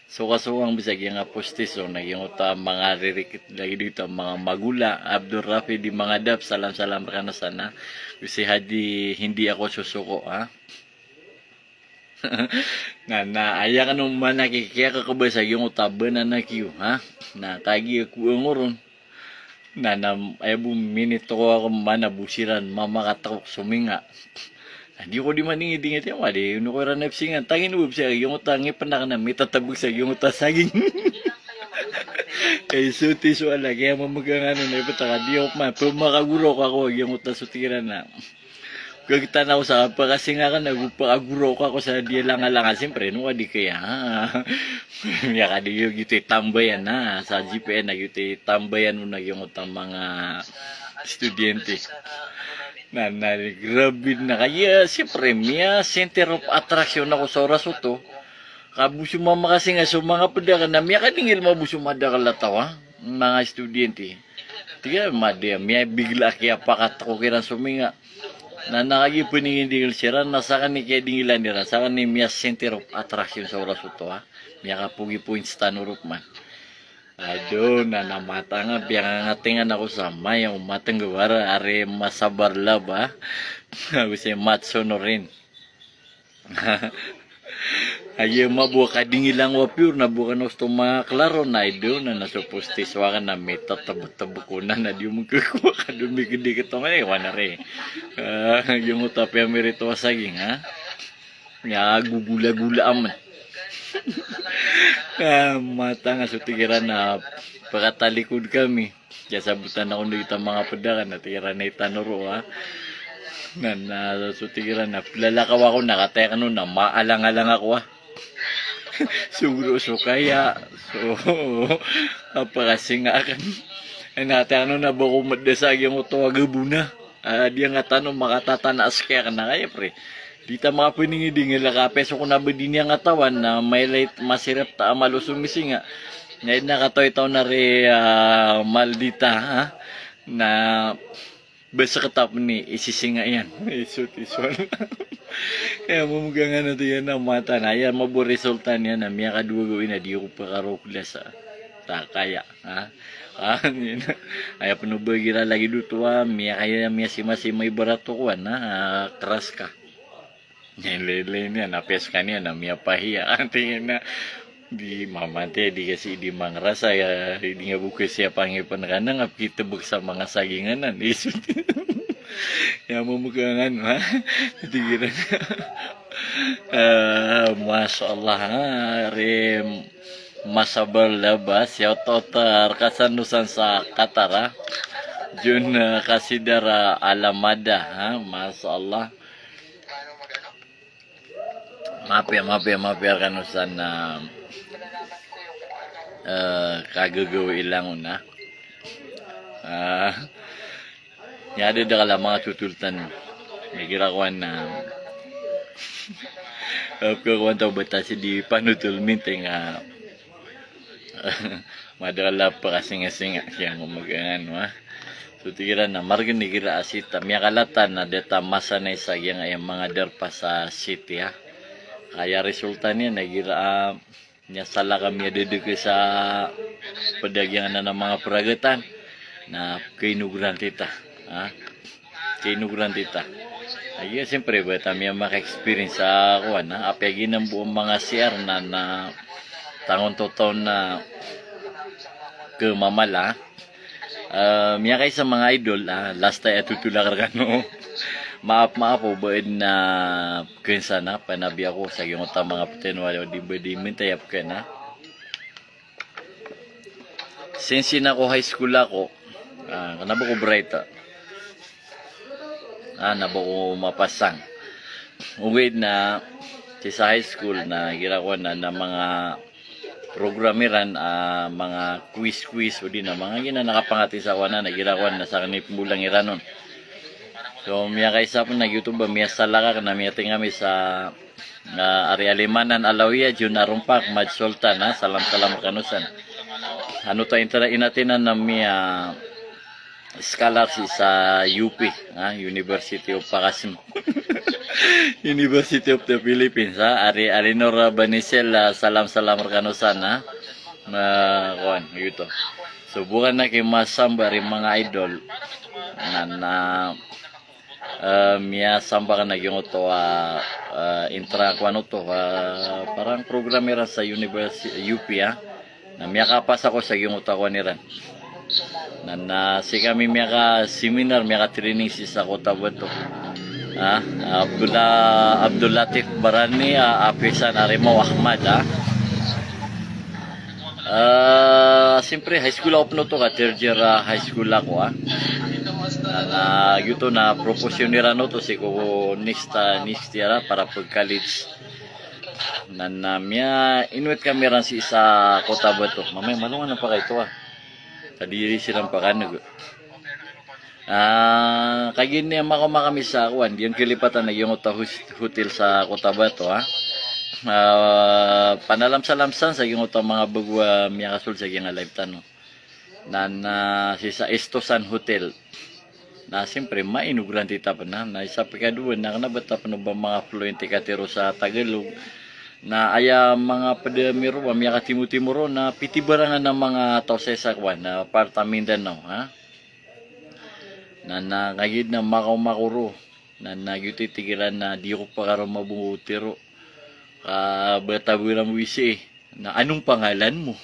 So, kasowa ngka bisa giyangkai a postiso, na giyangkoto a manga ririkit lagid oto a manga magola, Abdul Rafi di Mangadap, salam-salam rkano san. Bisa di hindi ako susuko, ha? Na, na, aya kano man aki, kiyakakba sa giyangkoto a banana cue, ha? Na, kagiya ko ngoron. Na, na, aya bo minitokaw ako man a bo siran mamakatakok sominga. Na, di ko di maningidingit iyan, wadi, ino ko iran ipsingan. Tangin o bo bisa giyangkoto a ngipn akn na mitatabg sa giyangkoto a saging. Ay, so ti so ala, kiyamamgangano na iptaka, di ako man, pmakagorok ako, giyangkoto a so tig iran na. Kagtanaw sa pakasinga ka na go pakagoraok ako sa di langalanga, siyempre, no, ka di kaya, ha? Miyakadi giyoto i tambayan, ha? Sa G P I na giyoto i tambayan o na giyangkoto a manga estudyante. Na, na, grabe na kaya, siyempre, miya-center of attraction ako sa oras oto. Ka bo so mamakasinga so manga pd akn na miyakadingil mabo so madakl a taw, ha? Manga estudyante. Tig iyan, madi, miyabigla a kiyapakatakok iran sominga. Na, na kagiya pningidingil siran, na sakn i kiyadingilan iran, sakn i miya-center of attraction sa oras oto, ha. Miyakapogi points tano roo pman. Ado, na, na matanga, piyangangatingan ako sa maya o matng gawara, ari masabar laba. Ago si Matsonorin. Aya mabo a kadingilan ko a piyor na bo kano osto maklaro na ido na, na so postiso akn na mitatbtb ko na, na di mngkko ka do mikdikit o ngani wan ari. Ah, giyangkoto a piyamirito a saging, ha? Miyagogolagola aman. Ah, matanga so tig iran na pakatalikod kami. Kiyasabotan ako dn o gita manga pd akn, na tig iran a itan o roo, ha. Na, na, so tig iran a plalakaw ako, na kataya kano na maalang-alang ako, ha. So gro so kaya, so, a pakasinga akn. Aya na kataya kano na ba ko mada sa giyangkoto a gabona. A, di nga tano makatatanaa skaya kna kaya, pre. Di ta makapaningidingil a kapiya so ko na ba di niyan katawan na mailay masirap ta a malo so misinga. Na aya na katawi taw na ri, a, maldita, ha? Na ba sktap ni isisinga iyan. Isot, isot. Kaya mamgangano tiyan a mata na. Aya mabo resulta niyan na miyakadowa gawii na di ko pkharokla sa ta kaya. Ha? Ah, aya pn o ba igira lagid oto a miyakaya, miyasimasima ibarat o kowan, ha, a, kraska. Niyan laylay niyan, na piya skaniyan na miyapahiya. Anti na di mamante, di kasi di mangrasa, aya di nga bo kasi a pangipn ka na nga pkitbk sa manga sagingan anan. Isot. Aya mamgangano, ha? Tig iran. A, masha Allah, ha? Ri Masabar Labas, shout out, a, rka san o san sa Qatar, ha. Jun, a, Kasidar, a, Alamada, ha, masha Allah. Mapiya, mapiya, mapiya rkano san, a, a, kagagawii langon, ha. A, Aya da, da kala manga totol tano. Igira kowan na, a, pkakowan taw ba ta sii di panotol minting a, madakl a pakasingasinga, kaya mamgangano, ha. So tig iran na margn igira a sita, miyakalatan na da ta masanay sa giyangkaya manga darpa sa siti, ha. Kaya resulta niyan na igira a Miyasalak a miyadadg sa pd a giyangkanan a manga pragatan na kainogran tita. Ha? Kainogran tita. Aya, siyempre, ba ta miyamaka-experience sa kowan, ha? Apiya giyanan bo a manga C R na, na tangon totaw na kmamala, ha? A, miyakaisa manga idol, a, last time a totol akn rkano. Maap, maap o ba adn a pkhansan a panabi ako sa giyangkoto a manga ptn wala o di ba di mintay a pkhan a. Since na ko high school ako, a, kna ba ko bright a. A, kna ba ko mapasang. Ogaid na, sii sa high school na igira kowan na, na manga program iran, a, manga quiz-quiz, odi na manga giyanan a kapangatin sa kowan na, na igira kowan na sakn i pmbolang iran on. So, miyakaisa pn na giyoto ba, miyasalak akn na miyating ami sa, a, Ari Alimanan Alawiya, Jun Arumpak, Mad Sultan, ha, salam-salam rkano san. Ano ta intra inatinan na miya scholar sii sa U P, ha, University of Pakasm. University of the Philippines, ha, Ari Alinor Banisel, a, salam-salam rkano san, ha. Na, kowan, giyoto. So, bokan aki masamba ri manga idol. Na, na, a, miyasamba akn a giyangkoto a, a, intra kowan oto, a, parang program iran sa universi-, U P, ha. Na miyakapas ako sa giyangkoto a kowan iran. Na, na sii kami miyaka-seminar, miyaka-training sii sa Cotabato. Ha? Abdullah, Abdul Latif Barani, a, Apisan Arimaw Ahmad, ha? A, siyempre, high school ako pn oto, ka third year, a, high school ako, ha? Na, na, giyoto na proposyon iran oto sii ko next, a, next year, ha, para pag-college. Na, na miya-invite kami ran sii sa Cotabato. Mamaya malongan a pakaito, a. Ka di siran pakaneg. A, kagiya makaoma kami sa kowan, giyangkai a lipatan a giyangkoto a hos-, hotel sa Cotabato, ha. A, panalamsalam san sa giyangkoto a manga bago a miyakasold sa giyangkai a live tano. Na, na sii sa Estosan Hotel. Na siyempre, mainogran tita pn, na isa pkadowa na kna ba ta pn o ba manga fluent i katharo sa Tagalog. Na aya manga pd ami ron, miyakatimotimo ron, na pitibarangan a manga taw sa isa kowan, na part a Mindanao, ha? Na, na kagiya makaoma ako ron, na, na giyoto i tig iran na di ako pkharoma bo tharo. Ka ba ta bo iran bo isii. Na, "Anong pangalan mo?"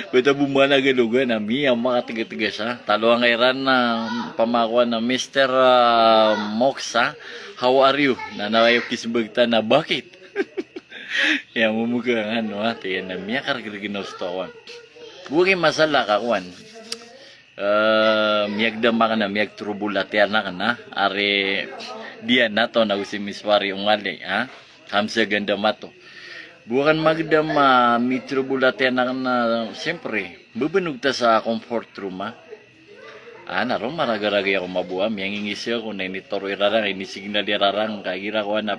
Ba ta bo managalog a, na miyamakatgtg sa. Talo angkairan na pamakowan na Mister, a, Mox, a, "How are you?" Na, na aya kismbag ta na, "Bakit?" Aya mamgangano, ha, tig iyan na miyakargrg na osto kowan. Bo aki masalak a kowan. Eh, miyagdam akn a miyagtrobol a tiyan akn a, ari Diana to na osi Miswari Ongali, ha? Hamsa Ganda Mato. Bo akn magdam a mitrobol a tiyan akn a, siyempre, bebenog ta sa comfort room, ha? Ana ron, maragaragay ako mabo a, miyangingisi ako na initoro i rarang, inisignal i rarang, ka igira ko ana,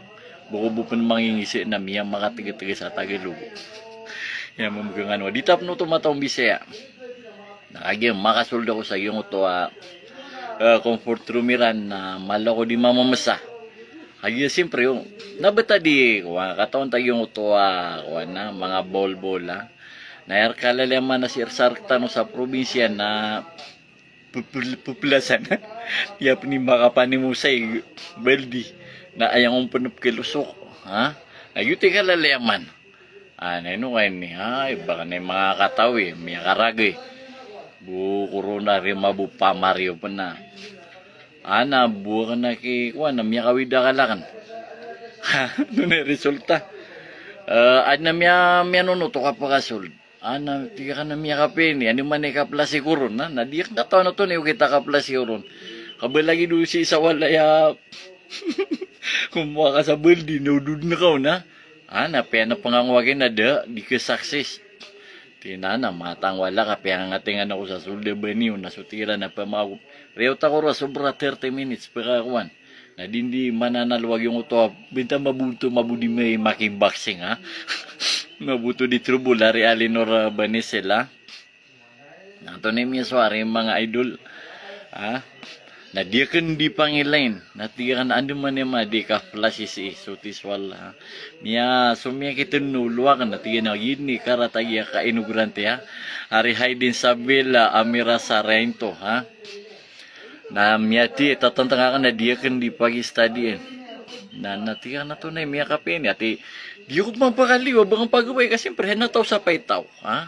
boko bo pn mangingisi na miyamakatgtg sa Tagalog. Iya, mamgangano. Di ta pn oto mataw Bisaya. Na kagiya makasold ako sa giyangkoto a, eh, comfort room iran na mala ako di mamamesa. Kagiya siyempre, o, na bata di, kowan, katawan ta giyangkoto a, kowan na, manga bol-bol, ha. Na aya rkalalayaman a sii sa rktano sa probinsiya na pepel-, pepelasan. Iya pn i makapanimosay baldi. Na aya ngka pn pkhalosok, ha? Na giyoto i kalalayaman. Ah, na ino ka ini, ha? Iba ka na i manga katawi, miyakaragay. Bo korona ri mabo pamariyo pn a. Ana bo akn a ki, kowan na miyakawida ka lakn. Ha, ino na i resulta. Eh, adn a miya, miyanonoto ka pakasold. Ana, tig akn a miyakapiya ini, andamanaya i kaplasiko ron, na, na di akn katawan oto na iyo kita kaplasiko ron. Ka ba lagid o sii sa walay a, komowa ka sa baldi, na odod na kaw na. Ana, piya na pngangowa ki na da, di ka success. Tig iyan a, matang wala ka, piyangangatingan ako sa sold a ba niyo, na so tig iran a pamako. Riyot ako ron a sobra thirty minutes, pkakowan. Na di, di mananalo a giyangkoto a, benta mabo oto, mabo di may makiboxing, ha? Mabo oto di trobol, ari Alinor, ah, Banisel, ha? Na antonaa i miyasowa, ari manga idol, ha? Na di akn di pangilain, na tig akn a andamanaya i madi ka flash sii, so tiswal, ha? Miya, so miyakitnolo akn, na tig iyan a gini, karata giya ka inogrante, ha? Ari Haydin Sabil, ah, Amira Sarento, ha? Na miyati, tatantang akn a di akn di pagistadiin. Na, na tig akn a antonaa i miyakapiya ini, ati, di ako pn pakaliyo a ba akn pagawai ka siyempre, na taw sa paitaw, ha?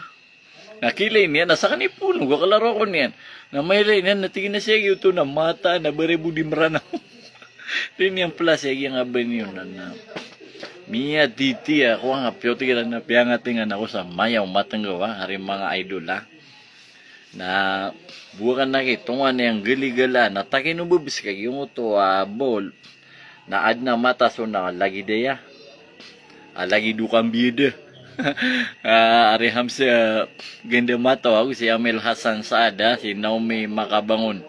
Na kiilay niyan, na sakn i poon, go kalaro ako niyan. Na mailay niyan, na tig iyan a sii giyoto na mata, na ba ri bo di Mranaw. Di niyan plas a giyangkaya ba niyo na, na. Miyatiti ako, anga piyo tig iran a piyangatingan ako sa mayaw matnggaw, ha, ari manga idol, ha. Na bo akn a ki, tonganay a nggaligalaan, na takino babes ka giyangkoto a bol. Na adn a mata so na lagid aya a lagid o kambiyada. Ah, ari Hamsa Ganda Mato, ako si Amel Hassan Saada, si Naomi Makabangon.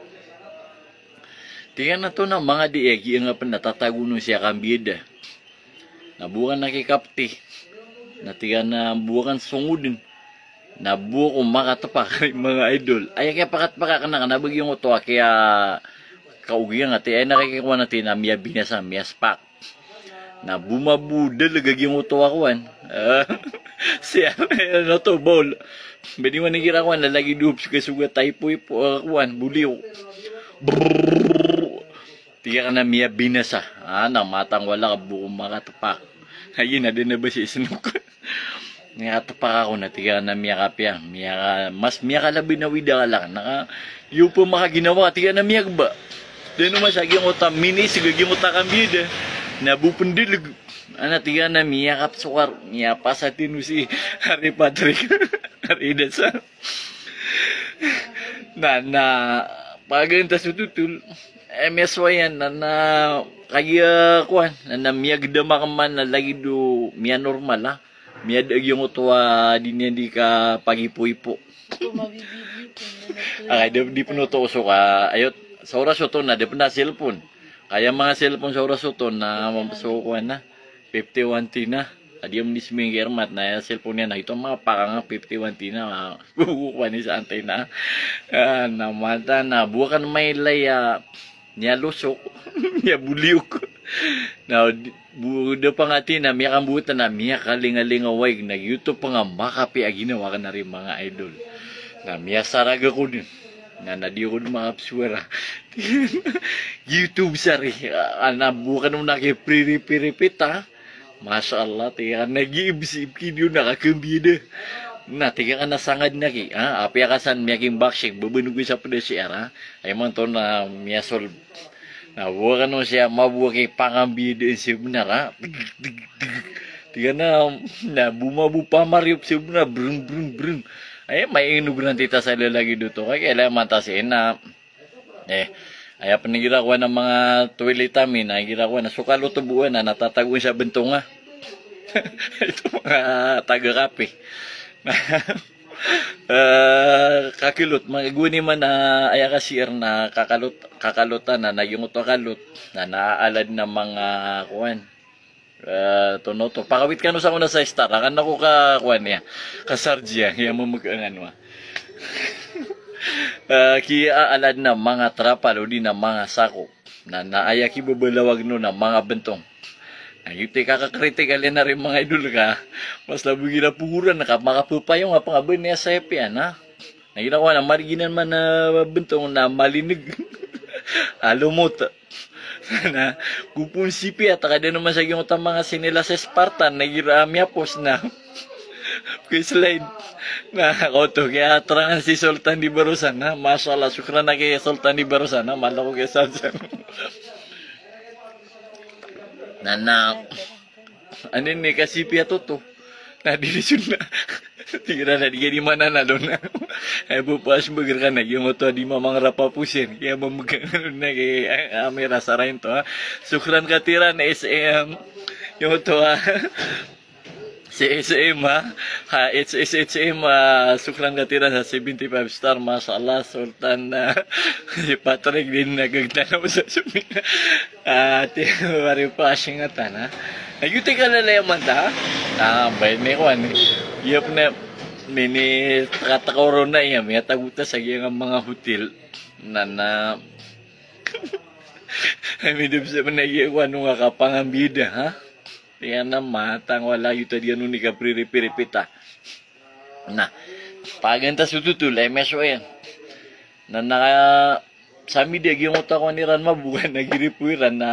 Tig iyan a antonaa manga di aya giyangkaya pn a tatago on sii a kambiyada. Na bo akn a ki kapti. Na tig iyan a bo akn songoden. Na bo ako makatpak, manga idol. Aya kiyapakatpak akn a, na ba giyangkoto a kiya, kaogi nga, ati, aya na kikikowan, ati, na miyabinasa, miyaspak. Na bo mabo dalg a giyangkoto a kowan. Sii, ano to, bol. Ba di man igira kowan, na lagid o pskasogat a ipoipo, ah, kowan, boliyo. Brrrr. Tig akn a miyabinasa. Ah, na matang wala ka bo ako makatpak. Aya na dn a ba sii snok. Miyakatpak ako na tig akn a miyakapiya. Miyaka, mas miyakalabi na wida ka lakn. Na ka, iyo pn makaginawa ka, tig akn a miyagba. Dn o masa giyangkoto a minisg a giyangkoto a kambiyada. Na bo pn dalg. Ana tig akn a miyakapsokar. Miyapasat ino sii. Ari Patrick. Ari Dasa. Na, na, pagantas o totol, eh, miyasowa iyan, na, na, kagiya, kowan, na, na, miyagdam akn man, na, lagid o, miyanormal, ha? Miyada giyangkoto a, di niyan di kapagipoipo. Ah, di, di pn oto osok a, ayot, sa oras oto na, di pn a cellphone. Kaya manga cellphone sa oras oto na, so, kowan na. Fifty-one T na. Adi am ni sming germat na aya cellphone niyan na ito mapakang a fifty-one T na. Bubukuan i sa antena. Ah, na mata na bo akn mailay a niya losok, niya boliyok. Na di, bo, da pangati na miyakambotan na miyakalingalinga waig na giyoto pn a makapiya a ginawa akn ari manga idol. Na miyasarag ako dn. Na, na di ako dn makapsowara. Giyoto bes ari, ah, na bo akn on a kipriripiripit, ha. Masha Allah, tig akn a giibsib ki di on a kakambiyada. Na tig akn a sangad na ki, ha, apiya ka san miyakiboxing, bebenog i sa pd a C R, ha. Aya man oto na miyasolb. Na bo akn on siya mabo a kipangambiyada sii bnar, ha. Tig, tig, tig. Tig akn a, na bo mabo pamariyop sii bnar, brng, brng, brng. Ay, mainog ran tita sa lalagid oto. Kaya kailangan matasin na, eh, aya pn igira ko na manga toilet ami na igira ko na so kalot bo na natatago sa bntong a. Ito mga taga kape. Eh, kakilot, mga guni man na aya ka-share na kakalot, kakalotan na, na giyoto a kalot, na naalad na mga kuwan. Eh, tono to. Pakawit kano sa kona sa star. Akan ako ka, kuwan iya. Ka Sarge iya. Iya mamag-, ano, ah. Eh, kiyaalad na mga trapal, o di na mga sako. Na, na aya kibabalawag no na mga bntong. Na giyoto i kakakritikal iyan a ri mga idol ka. Mas labo igira pogoran ka, makapapayong a pangabn iya sa happy, ana. Na igira ko na maliginan man a bntong na malineg. Alomot. Na, gopon sipi a, ta ka dn man sa giyoto a manga sinelas Spartan, na igira miyapos na. Pkhaslide. Na, koto, kiyaterangan si Sultan di Barosan, na, masha Allah, shukran aki Sultan di Barosan, na, malo ko kiyasasan. Na, na, Anin ni ka sipi a toto. Na di di sunda. Tig iran a di ka di mananalo na. Ay bo pas bagr ka na, giyoto a di mamangrap a posin. Kaya mamagana na kay, ah, ah, may rasa rin to, ha. Shukran katiran, S M. Giyoto, ha. Si S M, ha. Ha, S S H M, ah, shukran katiran sa seventy-five star. Masha Allah, Sultan, ah, si Patrick din nagagtanaw sa sumi. Ah, ti, wari pa singatan, ha? Ayo, ti kalalayaman ta, ha? Ah, bay ni kuwan. Iyap na, mini, takatakaw ron na iya, miyatago ta sa giyangkai a manga hotel. Na, na, ay, midop sa mana iya, kuwan, nga kapangambida, ha? Iya na matang wala, ito di ano ni kapriripi-ripi ta. Na, pagantas o tutol, M S O N. Na, na, sa media giyoto a kuwan iran mabo, na giripo iran na,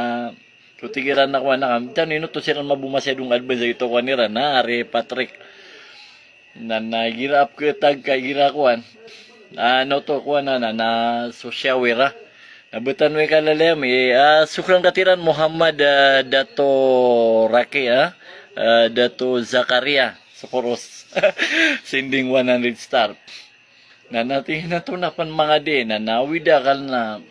so tig iran na kuwan na kami, tano ino to siran mabo masiyadong advance a giyoto a kuwan iran na, ari Patrick. Na, na igira apketag ka igira kuwan. Na, ano to kuwan na, na, na so shower a. Na btano i kalalayam i, ah, shukran katiran Muhammad, ah, Dato Raki, ah, ah, Dato Zakaria. Sokoros. Sending one hundred star. Na, na, ti, na to na pn manga di, na, na, awid akal na,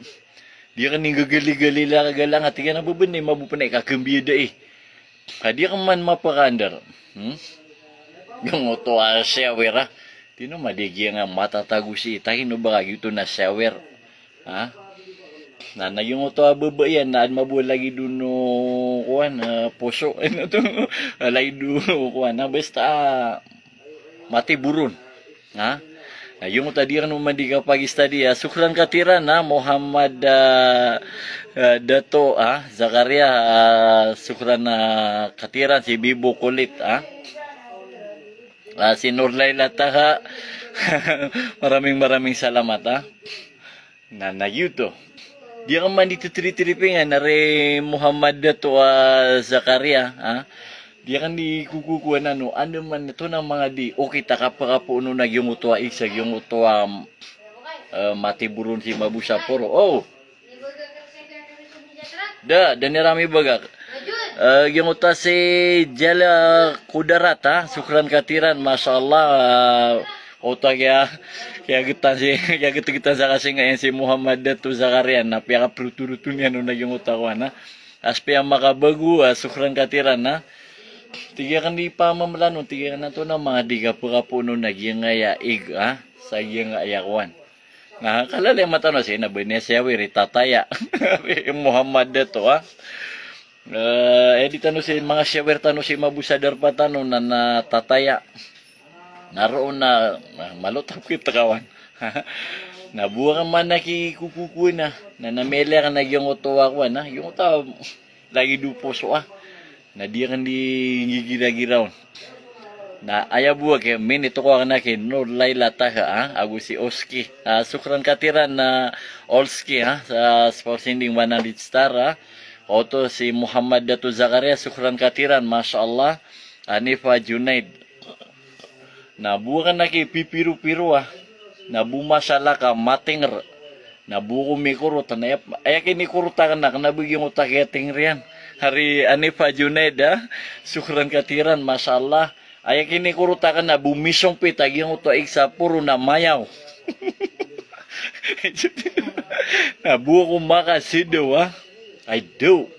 di akn inggagali-gali la, galang, ati ka na bobn i mabo pn i kakambiyada i. Ka di akn man mapakaandar. Hmm? Giyoto a shower a. Tino ma di giyangkai a matatago si, ta ino ba ka giyoto na shower. Ha? Na, na giyoto a baba iyan, na adn mabo lagid o kuwan, ah, poso. Ano to? Lagid o kuwan, na basta, ah, matiboron. Ha? Na giyoto a di akn man di kapag-study, ah, shukran katiran, ha, Muhammad, ah, ah, Dato, ah, Zakaria, ah, shukran, ah, katiran si Bibo Kulit, ha. Ah, si Nur Laila Taha, maraming, maraming salamat, ha. Na, na giyoto. Di akn man di titiri-tiripingan, ari Muhammad Dato, ah, Zakaria, ha? Di akn di kokokowan ano, ano man ito na manga di, okay, ta kapakapoon o na giyoto a isa, giyoto a, eh, matiboron si mabo sa poro. Oh! Da, da niran mibagak. Eh, giyoto a si Jala Kudarat, ha? Shukran katiran, masha Allah, eh, Oto a kiya, kiyagetan si, kiyagetgetan sa kasinga iyan si Muhammad Dato Zakaria, na piyakaproturuto niyan o na giyoto a kuwan, ha. As piyamakabago, ah, shukran katiran, ha. Tig iyan kan di pamamlano, tig iyan kan anto na manga di kapakapoon o na giyangkai a ig, ha. Sa giyangkai a kuwan. Na, kalalayaman tano si, na ba niyan shower i tataya. Muhammad Dato, ha. Eh, e di tano si manga shower tano si mabo sa darpa tano na, na tataya. Na roo na, na malo ta pkitkawan. Na bo akn man a kikokokowan a, na, na miyalay akn a giyoto a kowan a, giyoto a lagid o poso a. Na di akn di nggigiragira on. Na aya bo aki, minitokaw akn aki Nur Laila Taha, ha, ago si Oski. Ah, shukran katiran na Olski, ha, sa, sa for sending one hundred star, ha. Oto si Muhammad Dato Zakaria, shukran katiran, masha Allah. Hanifa Junaid. Na bo akn aki pipiro-piro a. Na bo masha Allah ka matinger. Na bo ko mikorot, na aya, aya kinikorot akn a, kna ba giyoto a kiyatinger iyan. Ari Hanifa Junaid, ha. Shukran katiran, masha Allah. Aya kinikorot akn na bo misongpit a giyangkoto a ig sa poro na mayaw. Na bo ako makasidaw, a. Ay, do.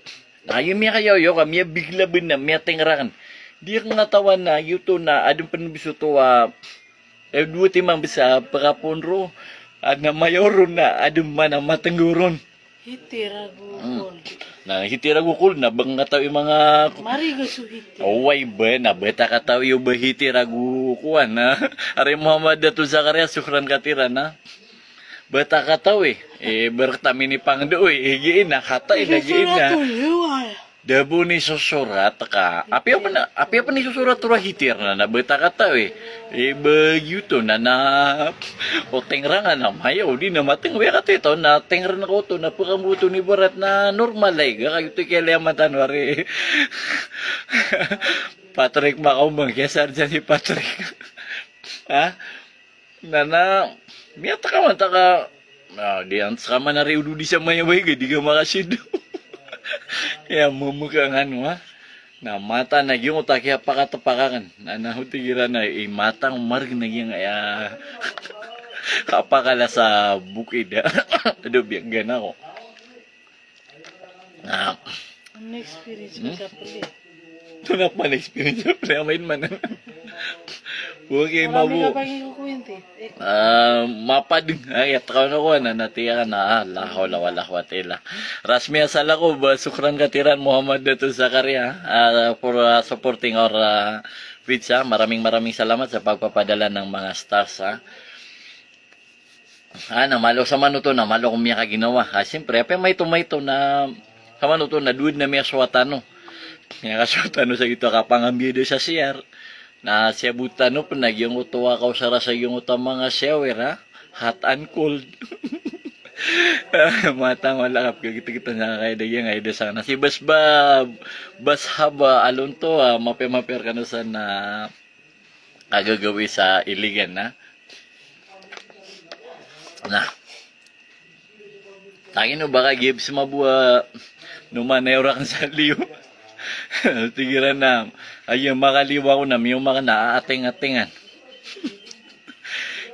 Na aya miyakayaw-yaw ka, miyabigla bn na miyatingr akn. Di akn katawan na giyoto na adn pn bs oto a, eh, dowa timan bs a pkapoon roo. Adn a mayaw roo na adn man a matnggaw ron. Hitir ago cold. Na hitir ago cold na ba ngka taw i manga... Mariga so hitir. Oway ba, na ba ta kataw iyo ba hitir ago kowan, na. Ari Muhammad Dato Zakaria, sokran ka tiran, na. Ba ta kataw i, eh, ba rktami ni pangdo i, eh, giya na, kata i na giya na. Da bo nisosorat ka. Apiya pn, apiya pn nisosorat roo a hitir na, na ba ta kataw i. Eh, ba giyoto na, na, o tingrangan a mayaw, di na matnggaw, aya kataw i taw na tingran ka oto, na pkamboto ni barat na normal a ig ka, giyoto i kiyaliyaman tano ari. Patrick Makaomang, kiyasarjan si Patrick. Ha? Na, na, miyatakawan ta ka, na, di an ska man ari o dodi sa mayaw a ig a di ka makasidaw. Aya mamaka ngano, ha? Na mata na giyangkoto a kiyapakatpak akn. Na, na, o tig iran na, i mata ngka marg na giyangkaya kapakala sa bukid, ha? Ado, biyaggan ako. Na. Ano experience ko sa puli? Ito na pa na experience sa puli, amain man. Okay, mabo. Marami ka pang ikukwento, eh. Ah, mapading. Ay, at kaw na ko, na, natiya ka na. Ah, la hawla wala quwwata illa. Rasmi asal ako, ba, sukran katiran, Muhammad Dato Zakaria, ah, for, ah, supporting our, ah, pizza. Maraming, maraming salamat sa pagpapadala ng mga stars, ha. Ah, na malo sa manoto, na malo ko miyakaginawa. Ah, siyempre, apiya maito-maito na sa manoto na dowa dn a miyasowa tano. Miyakasowa tano sa giyoto a kapangambiyada sa C R. Na siyabot tano pn a giyangkoto a kaosara sa giyangkoto a manga shower, ha? Hot and cold. Matang wala ka pkagitgitan sa kakaida giyangkaida sa kana. Si Bas ba, Bas Haba Alonto, ah, mapiya-mapiya rkano san na kagagawii sa Iligan, na. Na. Tangin o ba ka giya bs mabo a noman a aya orak sa liyo. Tig iran na, aya makaliyo ako na miyomak na aating-atingan.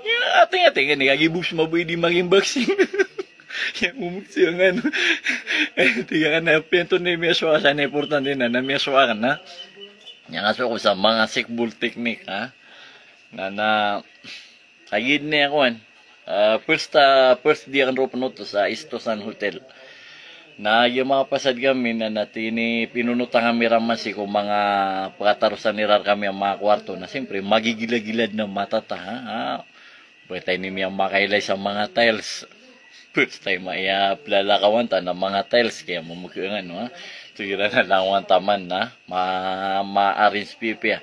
Aya ating-atingan, eh, kagiya bo bs mabo i di maging boxing. Aya momok siya ngano. Tig akn na pento na miyasowa ka sa na importante na, na miyasowa ka na. Aya nga so ko sa manga sikbol technique, ha. Na, na, kagiya dn aya kowan. Ah, first, ah, first day akn roo pn oto sa East Tosan Hotel. Na aya makapasad kami na, na tini pinonotan kami raman sii ko manga pkatarosan iran rkami a manga kwarto. Na siyempre, magigila-gila dn a mata ta, ha? Ha? Ba ta ini miyamakailay sa manga tiles. First time aya plalakawan ta na manga tiles, kaya mamaka ngano, ha. Tig iran na langowan ta man na ma, ma-arrange pipiya.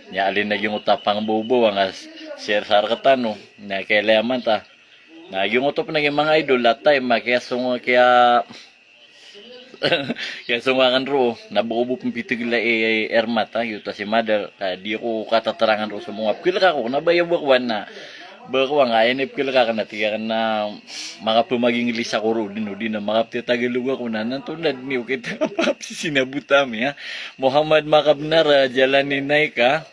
Aya alin a giyangkoto a pangbawbaw a nga s-, share sa rktano. Na kailayaman ta. Na giyangkoto pn a giya manga idol a time a kiyasong, kiya Kiyasong akn roo, na bo ko bo pn pitgla i Ermat, ha, giyoto a si mother, ka di ako katatarang roo so manga pkhalk ako, na ba aya ba kowan na, ba kowan ka, aya na pkhalk akn na tig akn na makapmag-English ako roo, di na, di na makaptitagalog ako na, na antonaa dn i okit a kapakapisinabot ami, ha. Muhammad Makabnar, ah, Jalani Naik, ha.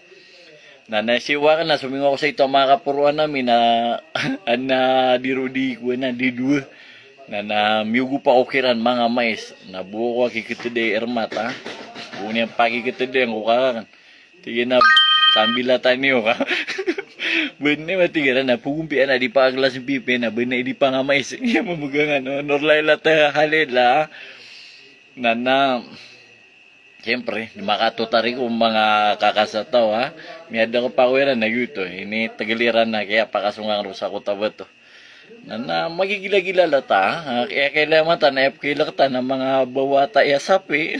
Na, na, siyowa akn na somingo ako sa ito a manga kaporoan ami na, adn a di roo di kowan na, di dowa. Na, na, miyogop ako kiran manga mais. Na bo ako a kikitd i Ermat, ha. Bo niyan pakikitd ko kakn. Tig iyan na, sambilatan iyo ka. Bnar a tig iran na, pagompiya na di pakaklas pipiya na, bnar a di pangamais. Aya mamaka ngano, Norlaila ta Halila, ha. Na, na, Siyempre, di makatotar ko manga kakasataw, ha. Miyada ko pa ko iran na giyoto. Initgl iran na kiyapakasong akn roo sa Cotabato. Na, na magigilagila la ta, ha. Kaya kailayaman ta na aya pkhailk ta na manga bawa ta iya sapi.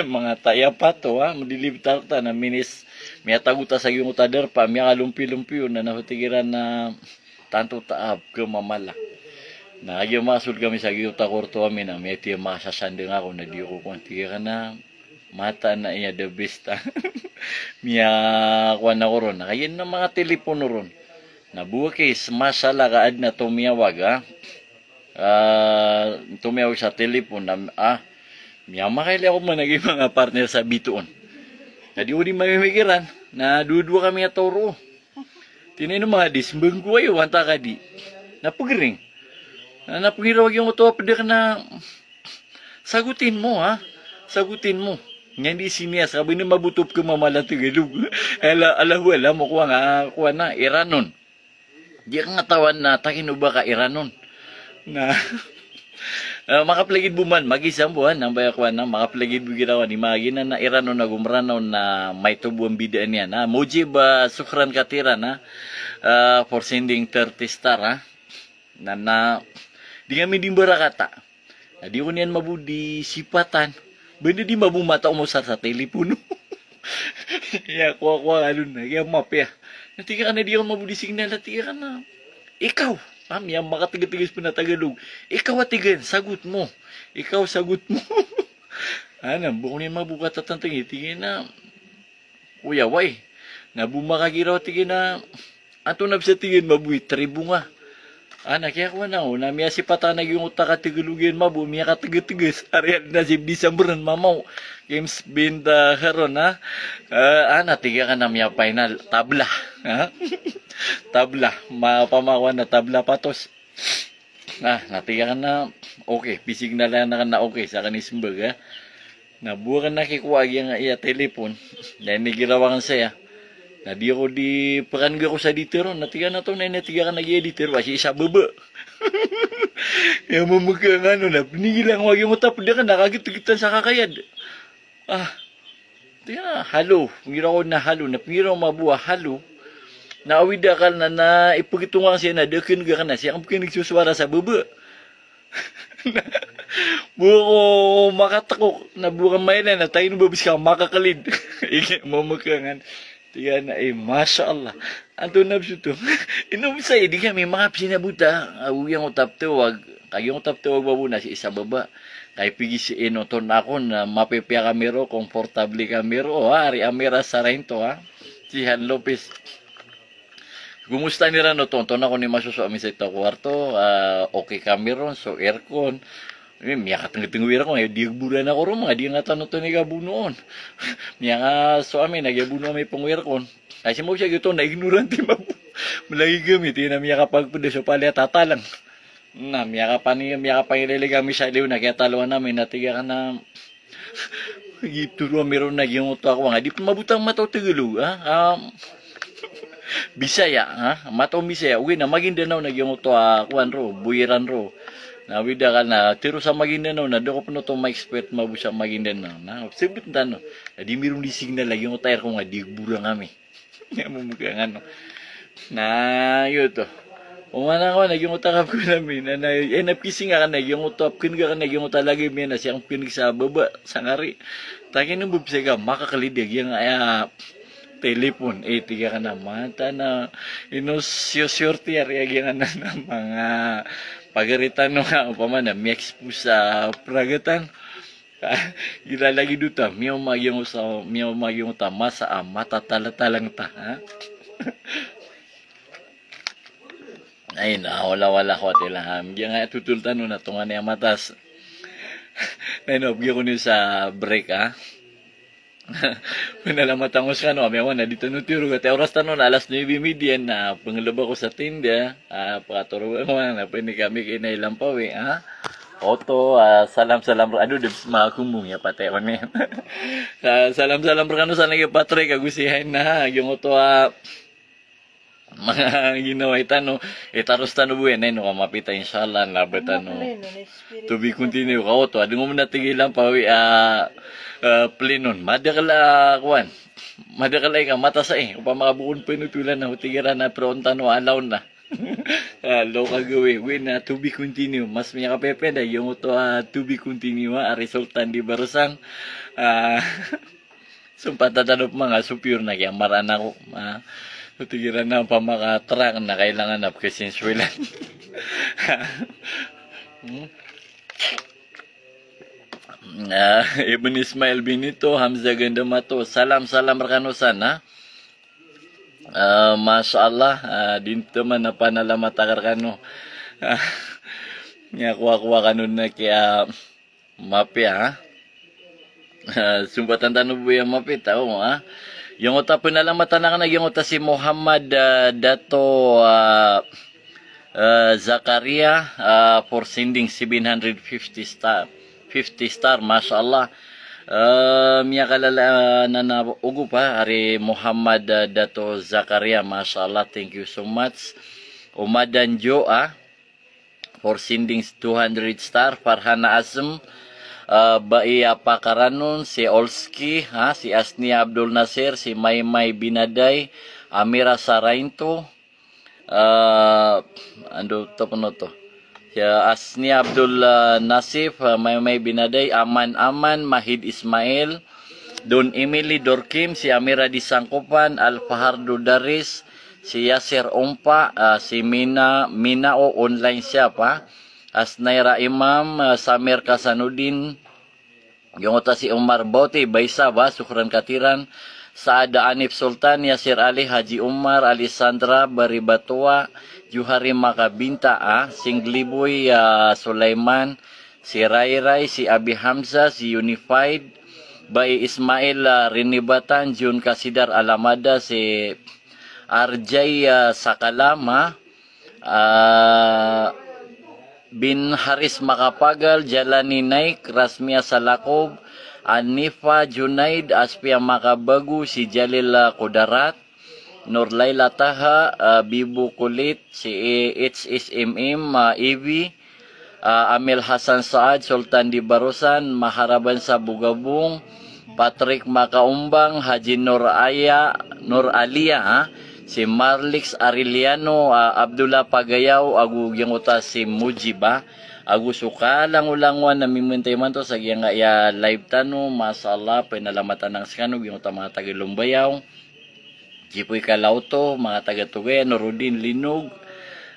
Manga ta iya pato, ha. Madilibtar ta na minis, miyatago ta sa giyangkoto a darpa, miyakalompilompio na, na o tig iran na tanto ta a pkhamamala. Na aya masold kami sa giyoto a korto ami na miyatiya makasasandng ako na di ako kowan, tig akn na mataan a iya the best, ha. Miyakowan ako ron. Na kagiya na manga telepono ron. Na bo a kis, masala ka adn a tomiyawag, ha. Ah, tomiyawag sa telepon na, ah, miyamakailay ako man a giya manga partner sa bitoon. Na di ko di mamimikiran, na dowa-dowa kami a taw roo. Tig iyan a ino manga di, smbag ko ayo, antaa ka di. Na pgring. Na, na pgiraw a giyangkoto a pd akn a sagotin mo, ha? Sagotin mo. Niyan di siniyas, ka ba ini mabotop ka mamala Tagalog. Ala, Allahu alam, o kowan nga, kowan na, Iranon. Di ka ngatawan na takin o ba ka Iranon. Na, eh, makaplagid bo man, magisambo, ha, na ba ya kowan na, makaplagid bo girawan, di maginan na Iranon ago Mranaw na maito bo a mbidaan iyan, ha. Mojib, ah, sukran kathira, ha. Ah, for sending thirty star, ha. Na, na, di kami di mbarakata. Na di ko niyan mabo di sipatan. Ba na di mabo mata o mosar sa telepono. Iya, kowa-kowa alon na, iya map iya. Na tig akn a di akn mabo di signal, na tig akn a, ikaw. Ah, miyamakatgtgs pn a Tagalog. Ikaw, a tig iyan, sagot mo. Ikaw, sagot mo. Ah, na ba ko niyan mabo katatantang, tig iyan a, Oya, wai. Na bo makagiraw, tig iyan a, antonaa bs a, tig iyan, mabo i tribo nga. Ah, na kiyakowa na o, na miyasipat akn a giyangkoto a katagalogan mabo, miyakatgtgs. Ari a nasib di sambran mamaw. Games binta haron, ha? Eh, ah, na tig akn a miyapainal. Tabla. Ha? Tabla. Ma-, pamakowan a tabla patos. Na, na tig akn a, okay, pisig na lang akn a okay, sa akn ismbag, ha. Na bo akn a kikowa a giyangkaya telipon, na inigiraw akn saya. Na di ako di pkangga ko sa detail on, na tig akn a to, na tig akn a giya detail, a sii sa baba. Iya mamaka nga ano, na pnigil akn a giyangkoto a pd akn a kagtgtan sa kakayad. Ah, Tig iyan a, halo. Pnggiraw ko na halo. Na pnggiraw mabo a halo. Na awid a akal na, na ipgtonga siya na da kn ga kna siya. Kn pkn so suara sa baba. Bo ko makatkok. Na bo ko mailay na tayo no babs ka makaklid. Igi mo mkangan. Tig iyan a, eh, masha Allah. Antonaa bs oto? Ino bs a, di kami makapisinabota. Ago giyangkoto a ptawag. Ka giyangkoto a ptawag mabo na sii sa baba. Ka ipigis ino oto na ako na mapipiya kami ro, komportable kami ro. Ha, ari ami ra sa raynto, ha. Si Han Lopez. Gomostan iran oto, oto na ako ni masoso ami sa ito a kowarto, ah, okay kami ron, so aircon. Eh, miyakatngtng o aircon, eh, di gboran ako ron, manga di nga tano oto ni kabonoon. Miyakaso ami, na giya bono ami pn o aircon. Ay, si Mausi a giyoto na ignorante mabo. Mlagid kami, tig iyan a miyakapagpda so pali a tatalang. Na, miyakapani-, miyakapangilili kami sa liyo na kiyataloan ami na tig akn a, gitoro ami ron na giyangkoto a kowan nga, di pn mabota a mataw Tagalog, ha? Ah, Bisaya, ha? Mataw Bisaya. Ogaid na Maguindanao na giyangkoto a kowan ro, boyaran ro. Na awid a akal na tero sa Maguindanao na da ko pn oto ma-expect mabo sa Maguindanao. Na, sabot tano. Na di mi ron di signal a giyangkoto a aircon nga di gboran ami. Iya mo mkangan o. Na, giyoto. Oman ako na giyangkoto a kapkn ami. Na, na, eh, na pkising akn a giyangkoto a pkn ga akn a giyangkoto a lagid iyan na sii akn pkn sa baba, sa ngari. Takin o babs a ka makaklid a giyangkaya telipon. Eh, tig akn a mata na ino siyo-siyorti ari a giyangkanan a manga pagari tano nga opama na mi-expose sa pragatan. Gila lagid oto a miyaoma giyangkoto a, miyaoma giyangkoto a masa a matatalatalang ta, ha? Ay, na, wala, wala ko ati lang, ha? Giyangkaya totol tano na tonganay a matas. Na ino, bgi ako niyo sa break, ha? Pnalamat ako skano, amiyawan na di tano tiro, ati oras tano na alas nuebe y media na pnglba ko sa tinda. Ah, pakatoro ba ko na pwede kami kina i Lampawi, ha? Oto, ah, salam, salam, ado, di makakumbong iya patay ko niyan. Ah, salam, salam rkano sa lagi Patrick, ago si Hain na, ha, giyangkoto, ah, manga ginawai tano, itaros tano bo iyan, ino ka mapita, inshallah, na ba tano. To be continue ka oto, adn ngomna tig i Lampawi, ah, ah, plinon, madakl a, kowan, madakl a ika matas ai, opama ka bo kon pnotolan na, o tig iran na, pero on tano, alaw na. Ah, loka gawii, gawii na to be continue. Mas miyakapepe na giyangkoto a to be continue, ha, a resultan di barsang. Ah, sumpatan tano pman a supir na kiyamaran ako. Ah, so tig iran na pamaka-truck na kailangan na pkasinsuelan. Hmm. Ah, Ibn Ismail Benito, Hamza Gandamato. Salam, salam rkano san, ha. Ah, masha Allah, ah, di taman a panalamat akn rkano. Ah, niyakowa-kowa kano na kiya mapiya, ha? Sumbatan tano bo aya mapita, o, ha. Giyangkoto a pnalamatan akn a giyangkoto si Muhammad, ah, Dato, ah, ah, Zakaria, ah, for sending seven hundred fifty star. Fifty star, masha Allah. Ah, miyakalala, ah, na na ogop, ha, ari Muhammad, ah, Dato Zakaria, masha Allah, thank you so much. Omadan Jo, ah, for sending two hundred star, Farhana Asm, ah, Bai a Pakaranon, si Olski, ha, si Asni Abdul Nasir, si Maymay Binaday, Amira Sarainto, ah, ando to pn oto. Si Asni Abdul, ah, Nasif, ah, Maymay Binaday, Aman Aman, Mahid Ismail, Don Emily Dorkim, si Amira di Sangkopan, Al Fahardo Daris, si Yasir Ompa, ah, si Mina, Mina o online shop, ah. Asnaira Imam, ah, Samir Kasanudin, giyangkoto si Omar Bauti, Baisa ba, Sukran Katiran, Saada Anif Sultan, Yasir Ali, Haji Umar, Alessandra, Baribatua, Johari Makabinta, ah, Singliboy, ah, Sulaiman, si Rairai, si Abi Hamzah, si Unified, Bai Ismail, ah, Rinibatan, Jun Kasidar Alamada, si Arjay, ah, Sakalama, ah, Bin Haris Makapagal, Jalani Naik, Rasmia Salakob, Anifa Junaid, Aspia Makabago, si Jalil, ah, Kudarat, Nur Laila Taha, ah, Bibo Kulit, si H S M M, ah, Evi, ah, Amil Hasan Saad, Sultan di Barosan, Maharaban sa Bugabong, Patrick Makaumbang, Haji Nur Aya, Nur Alia, ha? Si Marlix Ariliano, ah, Abdullah Pagayaw, ago giyangkoto si Mujib, ha? Ago so kalangolangowan a mimintay imanto sa giyangkaya live tano, masha Allah, panalamatan akn skano, giyangkoto a manga taga Lombayaw. Jipoy Kalauto, manga taga Tugaya, Nuruddin Linog.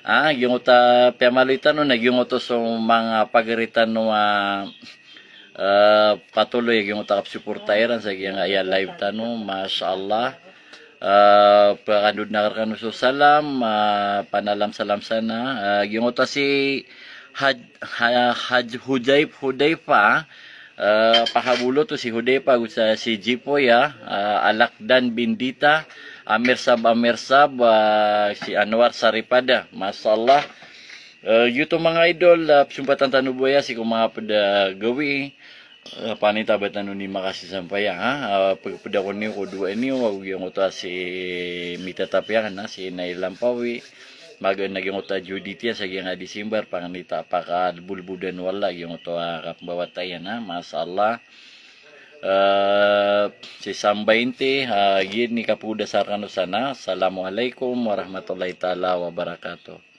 Ah, giyangkoto a piyamaloy tano na giyangkoto so manga pagari tano a, ah, patuloy a giyangkoto a kapsuporta iran sa giyangkaya live tano, masha Allah. Ah, pakandod akn rkano so salam, ah, panalamsalam sana. Ah, giyangkoto si Haj-, Ha-, Haj-, Hujayf-, Hudayfa, ah, pahabolo to si Hudayfa, ago sa si Jipoy, ah, ah, Alakdan bin Dita, Amir Sab, Amir Sab, ah, si Anwar Saripada. Masha Allah. Ah, giyoto manga idol, ah, psompatan tano bo aya sii ko manga pd a gawii. Ah, panita ba tano ni makasisampay, ha? Ah, pd, pd ako niyo ko dowa niyo, ago giyangkoto si mitatapiya na, si Nailampawi. Magaan a giyangkoto a Judith iyan sa giyangkaya December, panita pakabolbodan o Allah giyangkoto a kapmbawata iyan, ha, masha Allah. Eh, si Sambaynti, ha, giya i kapoda sa rkano sana. Assalamualaikum warahmatullahi taala wabarakatuh.